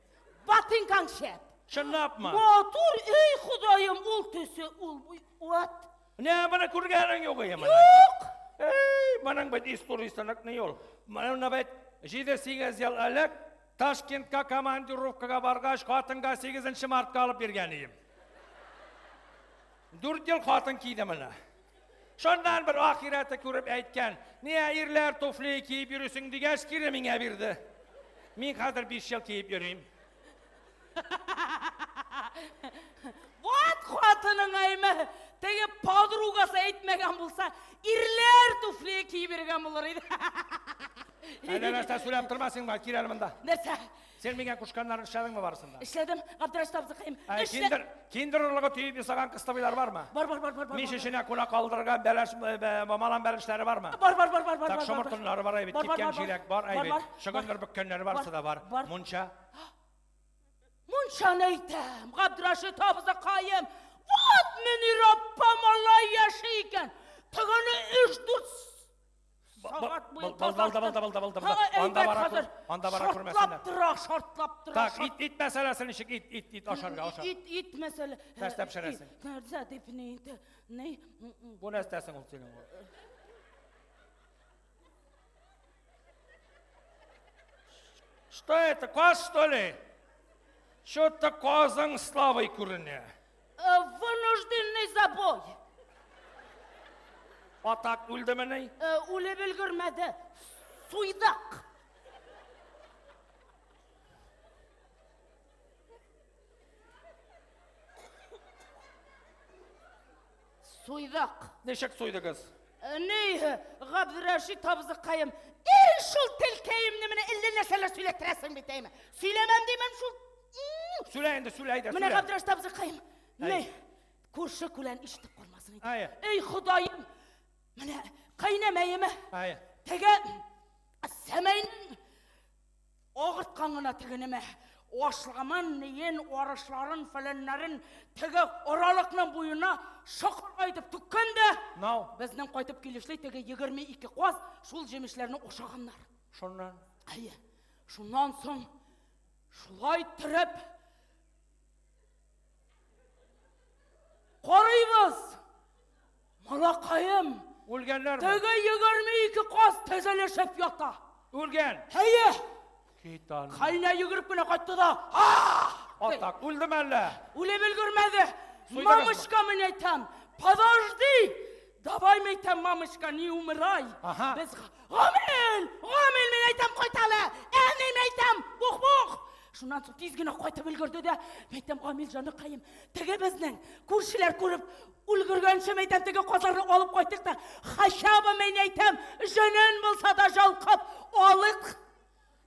Ботинкаң шәп. Чынлапмы? Матур, эй Ходаем, ул төсе, ул буй, вот. Не, моны күргәнең юк ие моны. Юк. Эй, моның бит историясенек ни ул. Моны бит 7-8 ел элек Ташкентка командировкага баргач, хатынга 8 мартка алып биргән идем. 4 ел хатын киде моны. Шуннан бер ахирәте күреп әйткән, Ния ирләр туфли киеп йөрисең дигәч, кире миңа бирде. Мин хәзер 5 ел киеп йөрим. Вот хатының әйме, теге подругасы әйтмәгән булса, ирләр туфли киеп йөргән булыр иде. Әллә нәрсә сөйләп торма син, кил әле монда. Нәрсә? Син миңа кушканнарны эшләдеңме барысын да? Эшләдем, Габдрашит абзыкаем. Ә, киндер, киндер орлыгы төеп ясаган кыстыбыйлар бармы? Бар, бар, бар, бар, бар. Мич эченә куна калдырган бәлеш, малан бәлешләре бармы? Бар, бар, бар, бар, бар. Так, шомыртыннары бар әйбит, кипкән җиләк бар әйбит, чөгендер бөккәннәре барысы да бар. Мунча. Мунчаны әйтәм, Габдрашит абзыкаем. Вот Мөнир апа малай яши икән. Тегене өч-дүрт Сәгать буе Булды, булды, булды, булды, булды. Анда бара күр, анда бара күрмәсеннәр. Шартлап тора, шартлап тора. Так, ит, ит мәсьәләсе ничек? Ит, ит, ит ашарга, аша. Ит, ит мәсьәлә. Нәрсә пешерәсең? Нәрсә дип ни инде? Ни? Бу нәрсәсең ул синең? Что это, каз, что ли? Что-то казың слабый күренә. Вынужденный забой. Атак үлдемени? Үлеп өлгермәде. Суйдык. Суйдык. Ничек суйдыгыз? Ни, Габдрәшит абзыкаем, эй, шул телкәемне менә әллә нәрсәләр сөйләттерәсең бит, әйме. Сөйләмәм димәм шул. Сөйлә инде, сөйлә әйдә, Менә сөйлә. Габдрәшит абзыкаем, ни, күрше күлән ишетеп калмасын иде. Әйе. Эй, Ходаем, менә кайнәмәеме, Әйе. теге сәмәйнең Агырткан гына теге нәмә. Ашламын, ниен, арышларын, фәләннәрен теге аралыкның буена шакырга итеп түккән дә, Нау. безнең кайтып килешли теге 22 каз шул җимешләрне ашаганнар. Шуннан. Әйе. Шуннан соң шулай иттереп карыйбыз. Малакаем. Үлгәннәрме? Теге 22 каз тезелешеп ята. Үлгән. Әйе. Кит аны. Кайна йөгереп кенә кайтты да. Атак, үлдеме әллә? Үлеп өлгермәде. Суйдыгызмы? Мамочка, мин әйтәм. Подожди. Давай, мин әйтәм, мамочка, не умирай. Ага. Без Гамил, Гамил, мин әйтәм, кайт әле. Әни, мин әйтәм, бух-бух. Шуннан соң тиз генә кайтып өлгерде дә, мин әйтәм, Гамил җаныкаем, теге безнең күршеләр күреп өлгергәнче, мин әйтәм, теге казларны алып кайттык та, хотя бы, мин әйтәм, җенен булса да жалкып алыйк.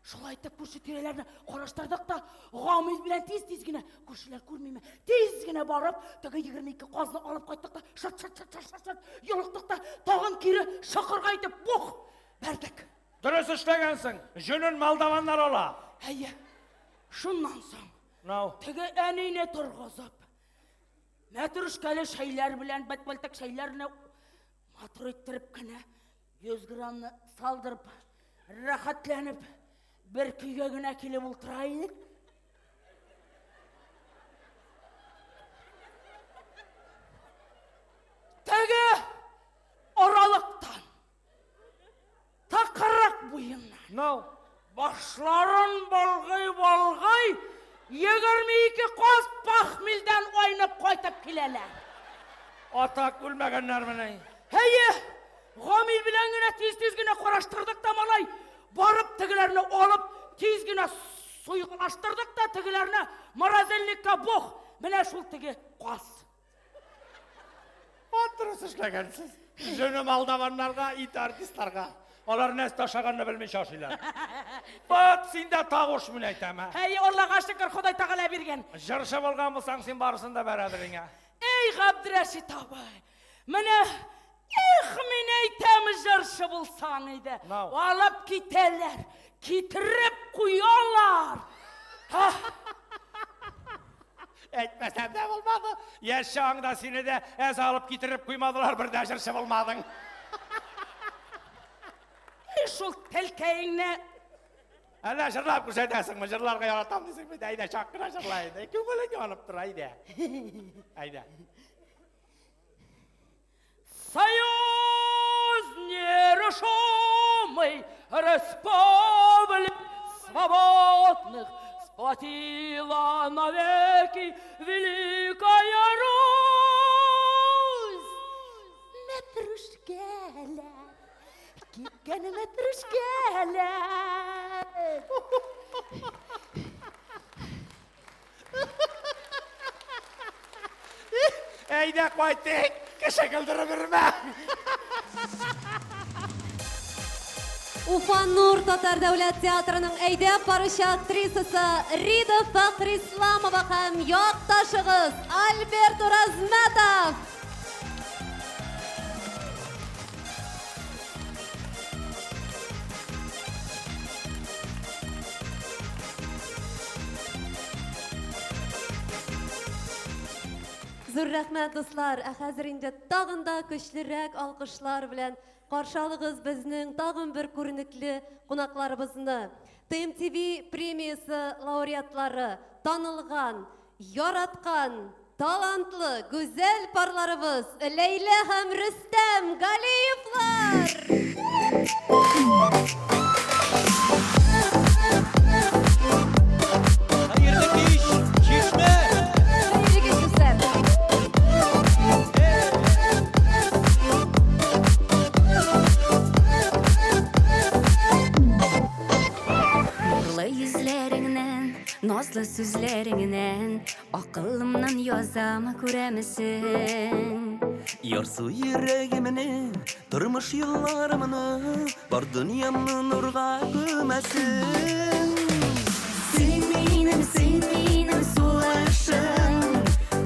Шулай итеп күрше тирәләрне караштырдык та, Гамил белән тиз-тиз генә, күршеләр күрмиме, тиз генә барып, теге 22 казны алып кайттык та, шат-шат-шат-шат-шат, йолыктык та, тагын кире чокырга итеп, бух, бәрдек. Дөрес эшләгәнсең. Җөнен молдаваннар ала. Әйе. Шуннан соң Нау. теге әнине торгызып, мәтрүшкәле чәйләр белән бәтбәлтәк чәйләрне матур иттереп кенә 100 граммны салдырып, рәхәтләнеп, бер көйгә генә килеп утыра идек. Теге аралыктан Тыкрык буеннан. Нау. Башларын болгый-болгый, 22 каз пахмилдән айнып кайтып киләләр. Атак үлмәгәннәрмени? Әйе, Гамил белән генә тиз-тиз генә караштырдык та, малай. Барып тегеләрне алып, тиз генә суйгылаштырдык та тегеләрне морозильникка бух. Менә шул теге каз. Вот дөрес эшләгәнсез. Җөне молдаваннарга, ит артистларга. Алар нәрсә ашаганны белмичә ашыйлар. Вот синдә тавыш мин әйтәм, ә. Әй, Аллага шөкер, Ходай Тәгалә биргән. Җырчы булган булсаң, син барысын да бәрәдер иңә. Эй, Габдрәшит абый, менә эх, мин әйтәм, җырчы булсаң иде. Алып китәләр, китереп куялар. Әйтмәсәм дә булмады. Яшь чагыңда сине дә әз алып китереп куймадылар, бер дә җырчы булмадың. Эй, шул телкәеңне Әллә җырлап күрсәтәсеңме? Җырларга яратам дисең бит. Әйдә, чак кына җырла инде. Күңелең янып тора, әйдә. Әйдә. Союз нерушимый республик свободных сплотила навеки великая Русь. мәтрүшкәләр, кипкән мәтрүшкәләр. Әйдә кайтыйк, кеше көлдереп йөрмә. Уфа Нур татар дәүләт театрының әйдәп баручы актрисасы Рида Фәхрисламова һәм якташыгыз Альберт Уразмәтов. Зур рәхмәт, дуслар. Ә хәзер инде тагын да көчлерәк алкышлар белән каршы алыгыз безнең тагын бер күренекле кунакларыбызны. ТМТВ премиясе лауреатлары, танылган, яраткан, талантлы, гүзәл парларыбыз Ләйлә һәм Рөстәм Галиевлар! Хәерле кич, Чишмә! Хәерле кич, дуслар! Нурлы йөзләреңнән, назлы сүзләреңнән Акылымнан язам, күрәмесең? Ярсу йөрәгемне, тормыш юлларымны, бар дөньямны нурга күмәсең. Син минем, син минем сулышым,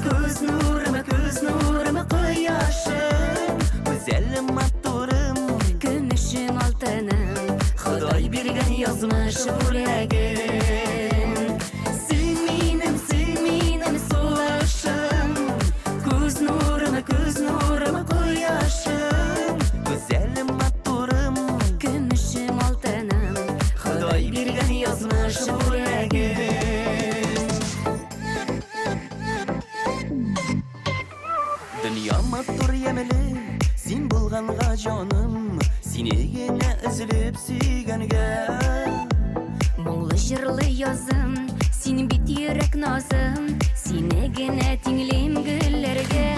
күз нурым, күз нурым, кояшым. Гүзәлем, матурым, көмешем, алтыным, Ходай биргән язмыш бүләгем. Син минем, син минем сулышым, күз нурым, күз нурым, кояшым. Гүзәлем, матурым, көмешем, алтыным, Ходай биргән язмыш бүләгем. Дөнья матур ямьле, син булганга җаным, сине генә өзелеп сөйгәнгә. Моңлы җырлы язым, син бит йөрәк назым, сине генә тиңлим гөлләргә.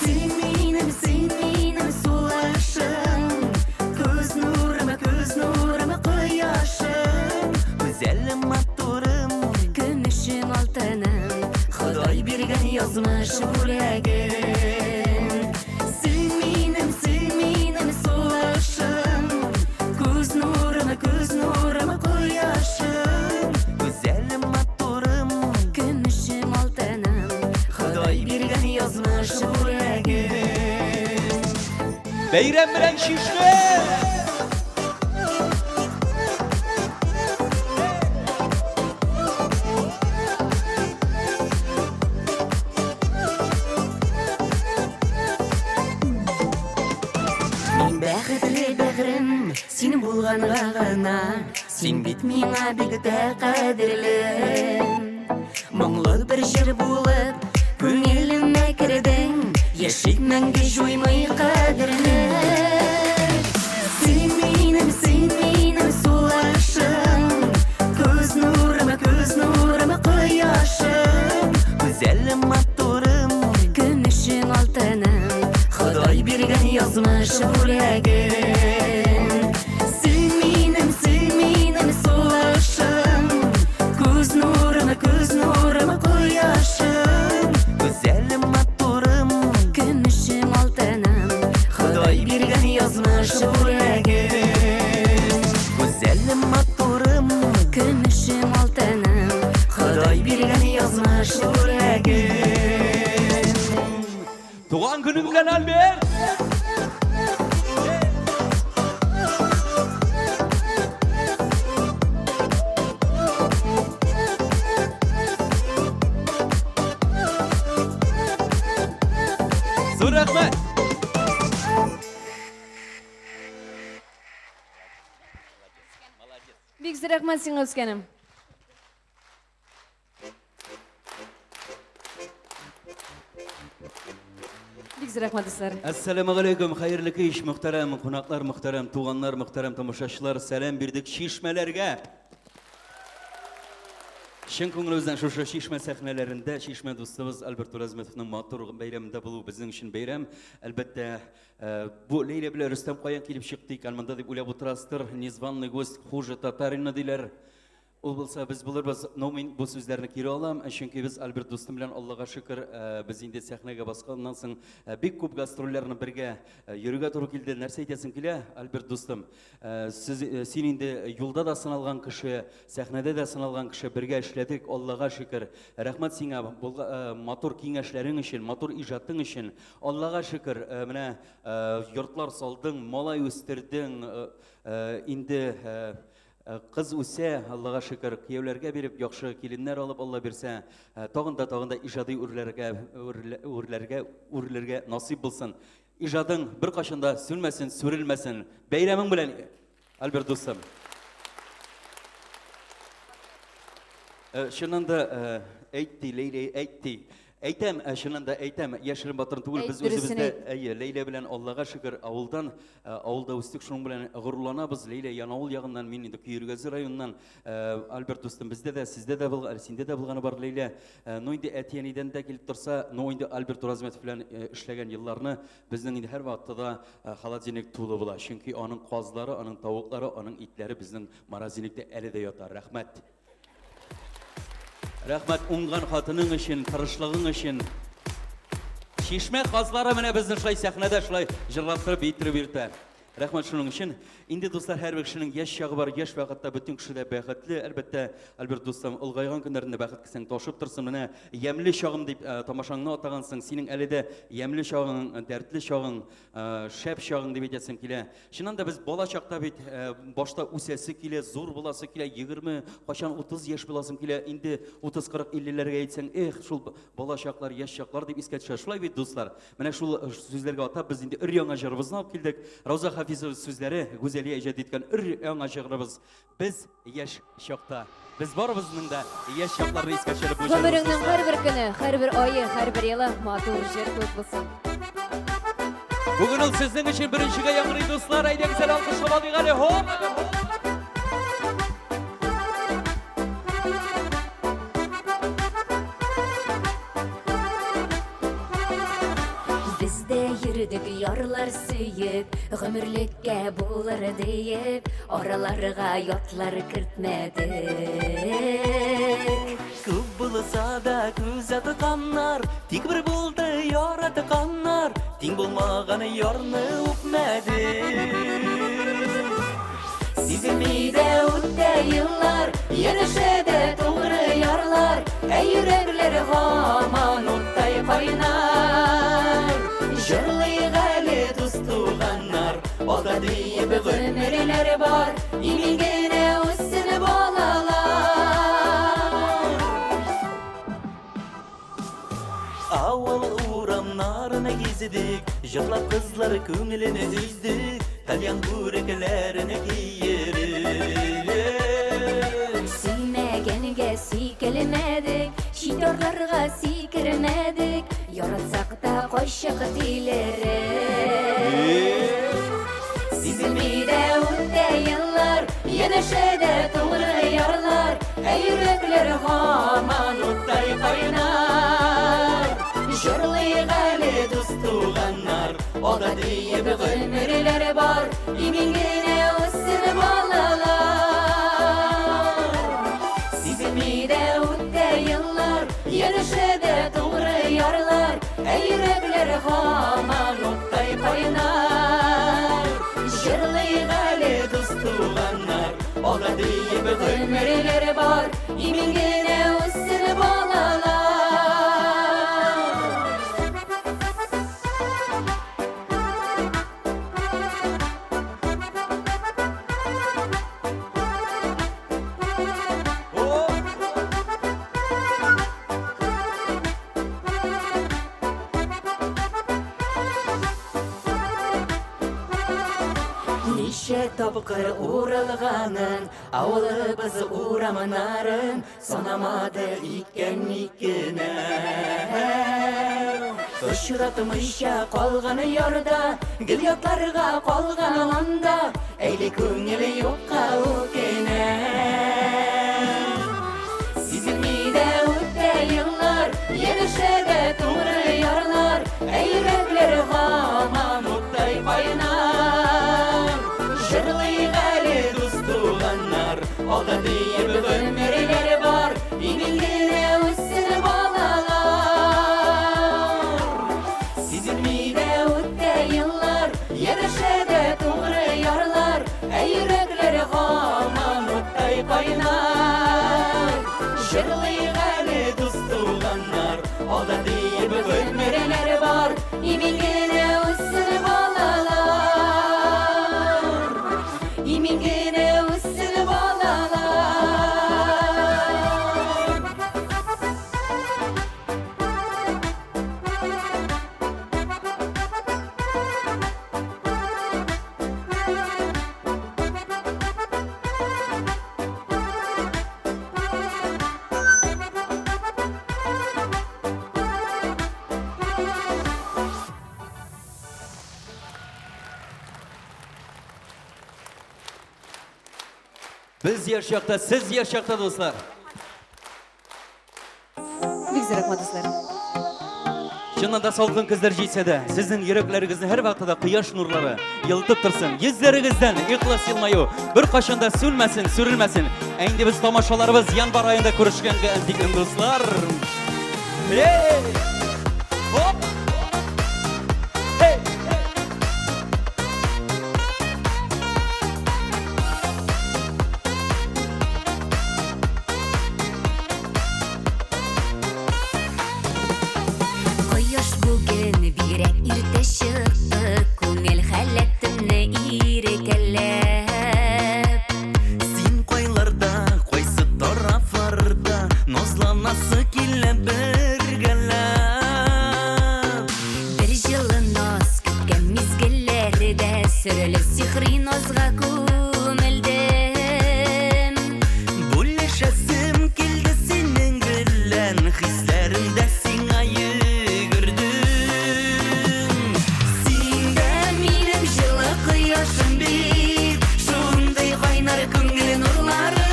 Син минем, син минем сулышым, күз нурым, күз нурым, кояшым. Гүзәлем, матурым, көмешем, алтыным, Ходай биргән язмыш бүләгем. Син минем, син минем сулышым, күз нурым, күз нурым, кояшым. Гүзәлем, матурым, көмешем, алтыным, Ходай биргән язмыш бүләгем. Бәйрәм белән Чишмә! Мин бәхетле бәгърем, син булганга гына, син бит миңа бик тә кадерле. Моңлы бер җыр булып, күңелемә кердең, яшик мәңге җуймый кадерне. Син минем, син минем сулышым, күз нурым, күз нурым, кояшым. Гүзәлем, матурым, көмешем, алтыным, Ходай биргән язмыш бүләгем. Син минем, син минем сулышым, күз нурым, күз нурым, кояшым. Гүзәлем, матурым, көмешем, алтыным, Ходай биргән язмыш бүләгем. Гүзәлем, матурым, көмешем, алтыным, Ходай биргән язмыш бүләгем. Туган көнең белән, Альберт! Зур рәхмәт! Бик зур рәхмәт сиңа, үскәнем. Бик зур рәхмәт, дуслар. Әссәламу алейкум, хәерле кич, мөхтәрәм кунаклар, мөхтәрәм туганнар, мөхтәрәм тамашачылар, сәлам бирдек чишмәләргә. Чын күңелебездән шушы Чишмә сәхнәләрендә Чишмә дустыбыз Альберт Уразметовның матур бәйрәмендә булу безнең өчен бәйрәм. Әлбәттә, э, бу Ләйлә белән Рөстәм каян килеп чыкты икән монда дип уйлап утырасыздыр. Незваный гость хуже татарина диләр. Ул булса без булырбыз. Но мин бу сүзләрне кире алам, чөнки без Альберт дустым белән Аллага шөкер, э, без инде сәхнәгә басканнан соң э, бик күп гастрольләрне бергә йөрергә туры килде. Нәрсә әйтәсең килә, Альберт дустым? Э, сез, э, син инде юлда да сыналган кеше, сәхнәдә дә сыналган кеше, бергә эшләдек, Аллага шөкер. Рәхмәт сиңа э, матур киңәшләрең өчен, матур иҗатың өчен. Аллага шөкер, менә йортлар салдың, малай үстердең, инде кыз үсә, Аллага шөкер, кияүләргә биреп, яхшы киленнәр алып, Алла бирсә, тагын да тагын да иҗади үрләргә, үрләргә, үрләргә насыйп булсын. Иҗатың беркайчан да сүнмәсен, сүрелмәсен. Бәйрәмең белән, Альберт дустым. Э, чыннан да э, әйт ди, Ләйлә, әйт ди. Әйтәм, э, чыннан да әйтәм, яшерен батырын түгел, без үзебез дә, әйе, Ләйлә белән Аллага шөкер, авылдан, авылда үстек, шуның белән горурланабыз. Ләйлә Янаул ягыннан, мин инде Көергәзе районыннан. Альберт дустым, бездә дә, сездә дә булган, синдә дә булганы бар, Ләйлә. Ну инде әти-әнидән дә килеп торса, ну инде Альберт Уразметов белән эшләгән елларны безнең инде һәрвакытта да холодильник тулы була. Чөнки аның казлары, аның тавыклары, аның итләре безнең морозильникта әле дә ята. Рәхмәт. Рәхмәт уңган хатының өчен, тырышлыгың өчен. Чишмә казлары менә безне шулай сәхнәдә шулай җырлаттырып, биеттереп йөртә. Рәхмәт шуның өчен. Инде, дуслар, һәрбер кешенең яшь чагы бар. Яшь вакытта бөтен кеше дә бәхетле. Әлбәттә, Альберт дустым, олгайган көннәрендә бәхет кесәң ташып торсын. Менә ямьле чагым дип э, тамашаңны атагансың. Синең әле дә ямьле чагың, э, дәртле чагың, э, шәп чагың дип әйтәсем килә. Чыннан да без бала чакта бит башта үсәсе килә, зур буласы килә, 20, кайчан 30 яшь буласым килә. Инде 30, 40, 50-ләргә әйтсәң, эх, шул бала чаклар, яшь чаклар дип искә төшә. Шулай бит, дуслар? Менә шул э, сүзләргә атап без инде өр-яңа җырыбызны алып килдек. Рауза Хафизова сүзләре, Гүзәлия иҗат иткән өр-яңа җырыбыз. Без яшь чакта. Без барыбызның да яшь чакларны искә төшереп бу җырыбыз. Гомереңнең һәрбер көне, һәрбер ае, һәрбер елы матур җыр кебек булсын. Бүген ул сезнең өчен беренчегә яңгырый, дуслар. Әйдәгез әле алкышлап алыйк әле. Хоп! Без дә йөрдек ярлар сөеп, гомерлеккә булыр диеп, араларга ятлар кертмәдек. Күп булса да күз атканнар, тик бер булды яратканнар, тиң булмаган ярны үпмәдек. Сизелми дә үтә еллар, янәшәдә тугры ярлар, ә йөрәкләр һаман уттай кайнар. Җырлыйк әле дус туганнар, алда диеп гомерләр бар, имин генә үссен балалар. Авыл урамнарын гиздек, җырлап кызлар күңелен өздек, тальян бүрекләрен киереп. Сөймәгәнгә сөйкелмәдек, чит ярларга сикермәдек, яратсак та кайчак тилереп. Сизелми дә үтә еллар, янәшәдә тугры ярлар, ә йөрәкләр һаман уттай кайнар. Җырлыйк әле дус туганнар, алда диеп гомерләр бар, имин генә үссен балалар. Сизелми дә үтә еллар, янәшәдә тугры ярлар, ә йөрәкләр һаман уттай кайнар. Җырлыйк әле дус туганнар, алда диеп гомерләр бар, имин генә үссен балалар. Ничә тапкыр уралганын, авылыбыз урамнарын санамады икән ник кенә. Очратмыйча калган ярда, гел ятларга калган анда, әйли күңеле юкка үкенә. Сизелми дә үтә еллар, Янәшәдә тугры ярлар, Ә йөрәкләр һаман уттай кайнар. Җырлыйк әле, дус-туганнар, Алда диеп гомерләр бар, Имин генә үссен балалар. Сизелми дә үтә еллар, Янәшәдә тугры ярлар, Ә йөрәкләр һаман уттай кайнар. Җырлыйк әле, дус-туганнар, Алда диеп гомерләр бар, Имин генә үссен балалар. Имин генә үссен балалар. Без яшь чакта, сез яшь чакта, дуслар. Бик зур рәхмәт, дуслар. Чыннан да салкын көзләр җитсә дә, сезнең йөрәкләрегезне һәрвакытта да кояш нурлары елтып торсын. Йөзләрегездән ихлас елмаю беркайчан да сүнмәсен, сүрелмәсен. Ә инде без тамашаларыбыз январь аенда күрешкәнгә тиклем, дуслар. Эй! Хоп! Эй! Кояш бүген бигрәк иртә чыкты, Күңел халәтемне иркәләп. Син кайларда, кайсы тарафларда, Назланасы килә бергәләп. Бер җылы наз көткән мизгелләрдә Серле сихри назга күмелдем. Бүлешәсем килде синең белән, Хисләремдә сиңа йөгердем. Син дә минем җылы кояшым бит, Шундый кайнар күңел нурларың.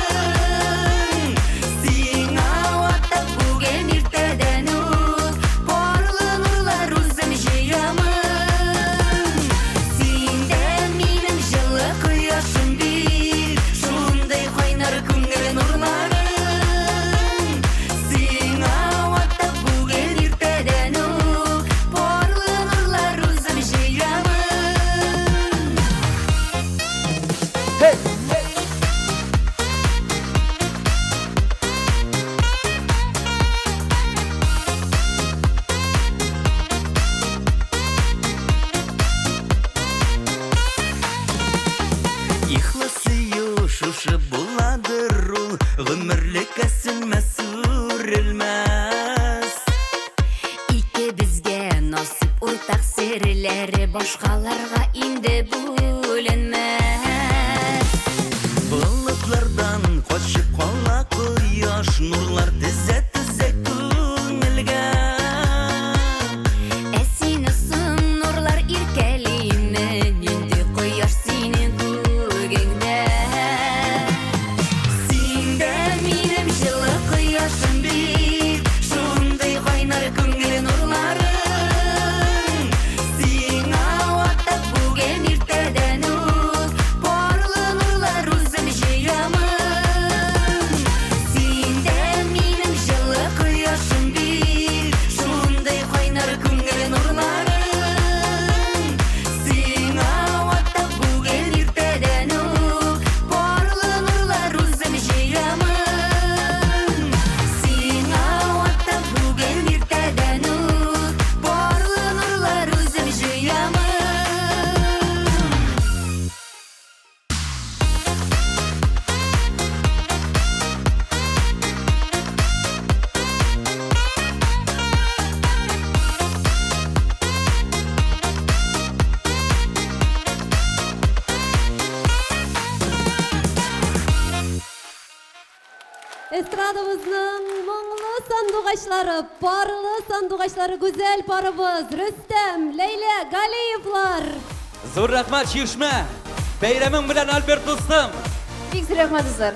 Сиңа атап бүген иртәдән үк Парлы нурлар үзем җыямын. Син дә минем җылы кояшым бит, Шундый кайнар күңел нурларың. Сиңа атап бүген иртәдән үк Парлы нурлар үзем җыямын. Hey! Ихлас сөю шушы буладыр ул, Гомерлеккә сүнмәс, сүрелмәс. Икебезгә насыйп уртак серләр Башкаларга инде бүленмәс. Болытлардан качып кала кояш, Нурлар тезә-тезә күңелгә. Ә сине соң нурлар иркәлиме, Нинди кояш синең күгеңдә? Син дә минем җылы кояшым бит, Шундый кайнар күңел нурларың. Сиңа атап бүген иртәдән үк Парлы нурлар үзем җыямын. Син дә минем җылы кояшым бит, Шундый кайнар күңел нурларың. Сиңа атап бүген иртәдән үк Парлы нурлар үзем җыямын. Сиңа атап бүген иртәдән үк Парлы нурлар үзем җыямын. Эстрадабызның моңлы сандугачлары, парлы сандугачлары, гүзәл парыбыз Рөстәм, Ләйлә Галиевлар. Зур рәхмәт, Чишмә! Бәйрәмең белән, Альберт дустым! Бик зур рәхмәт, дуслар.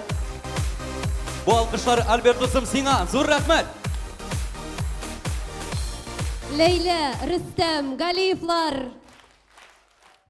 Бу алкышлар Альберт дусым сиңа. Зур рәхмәт! Ләйлә, Рөстәм, Галиевлар.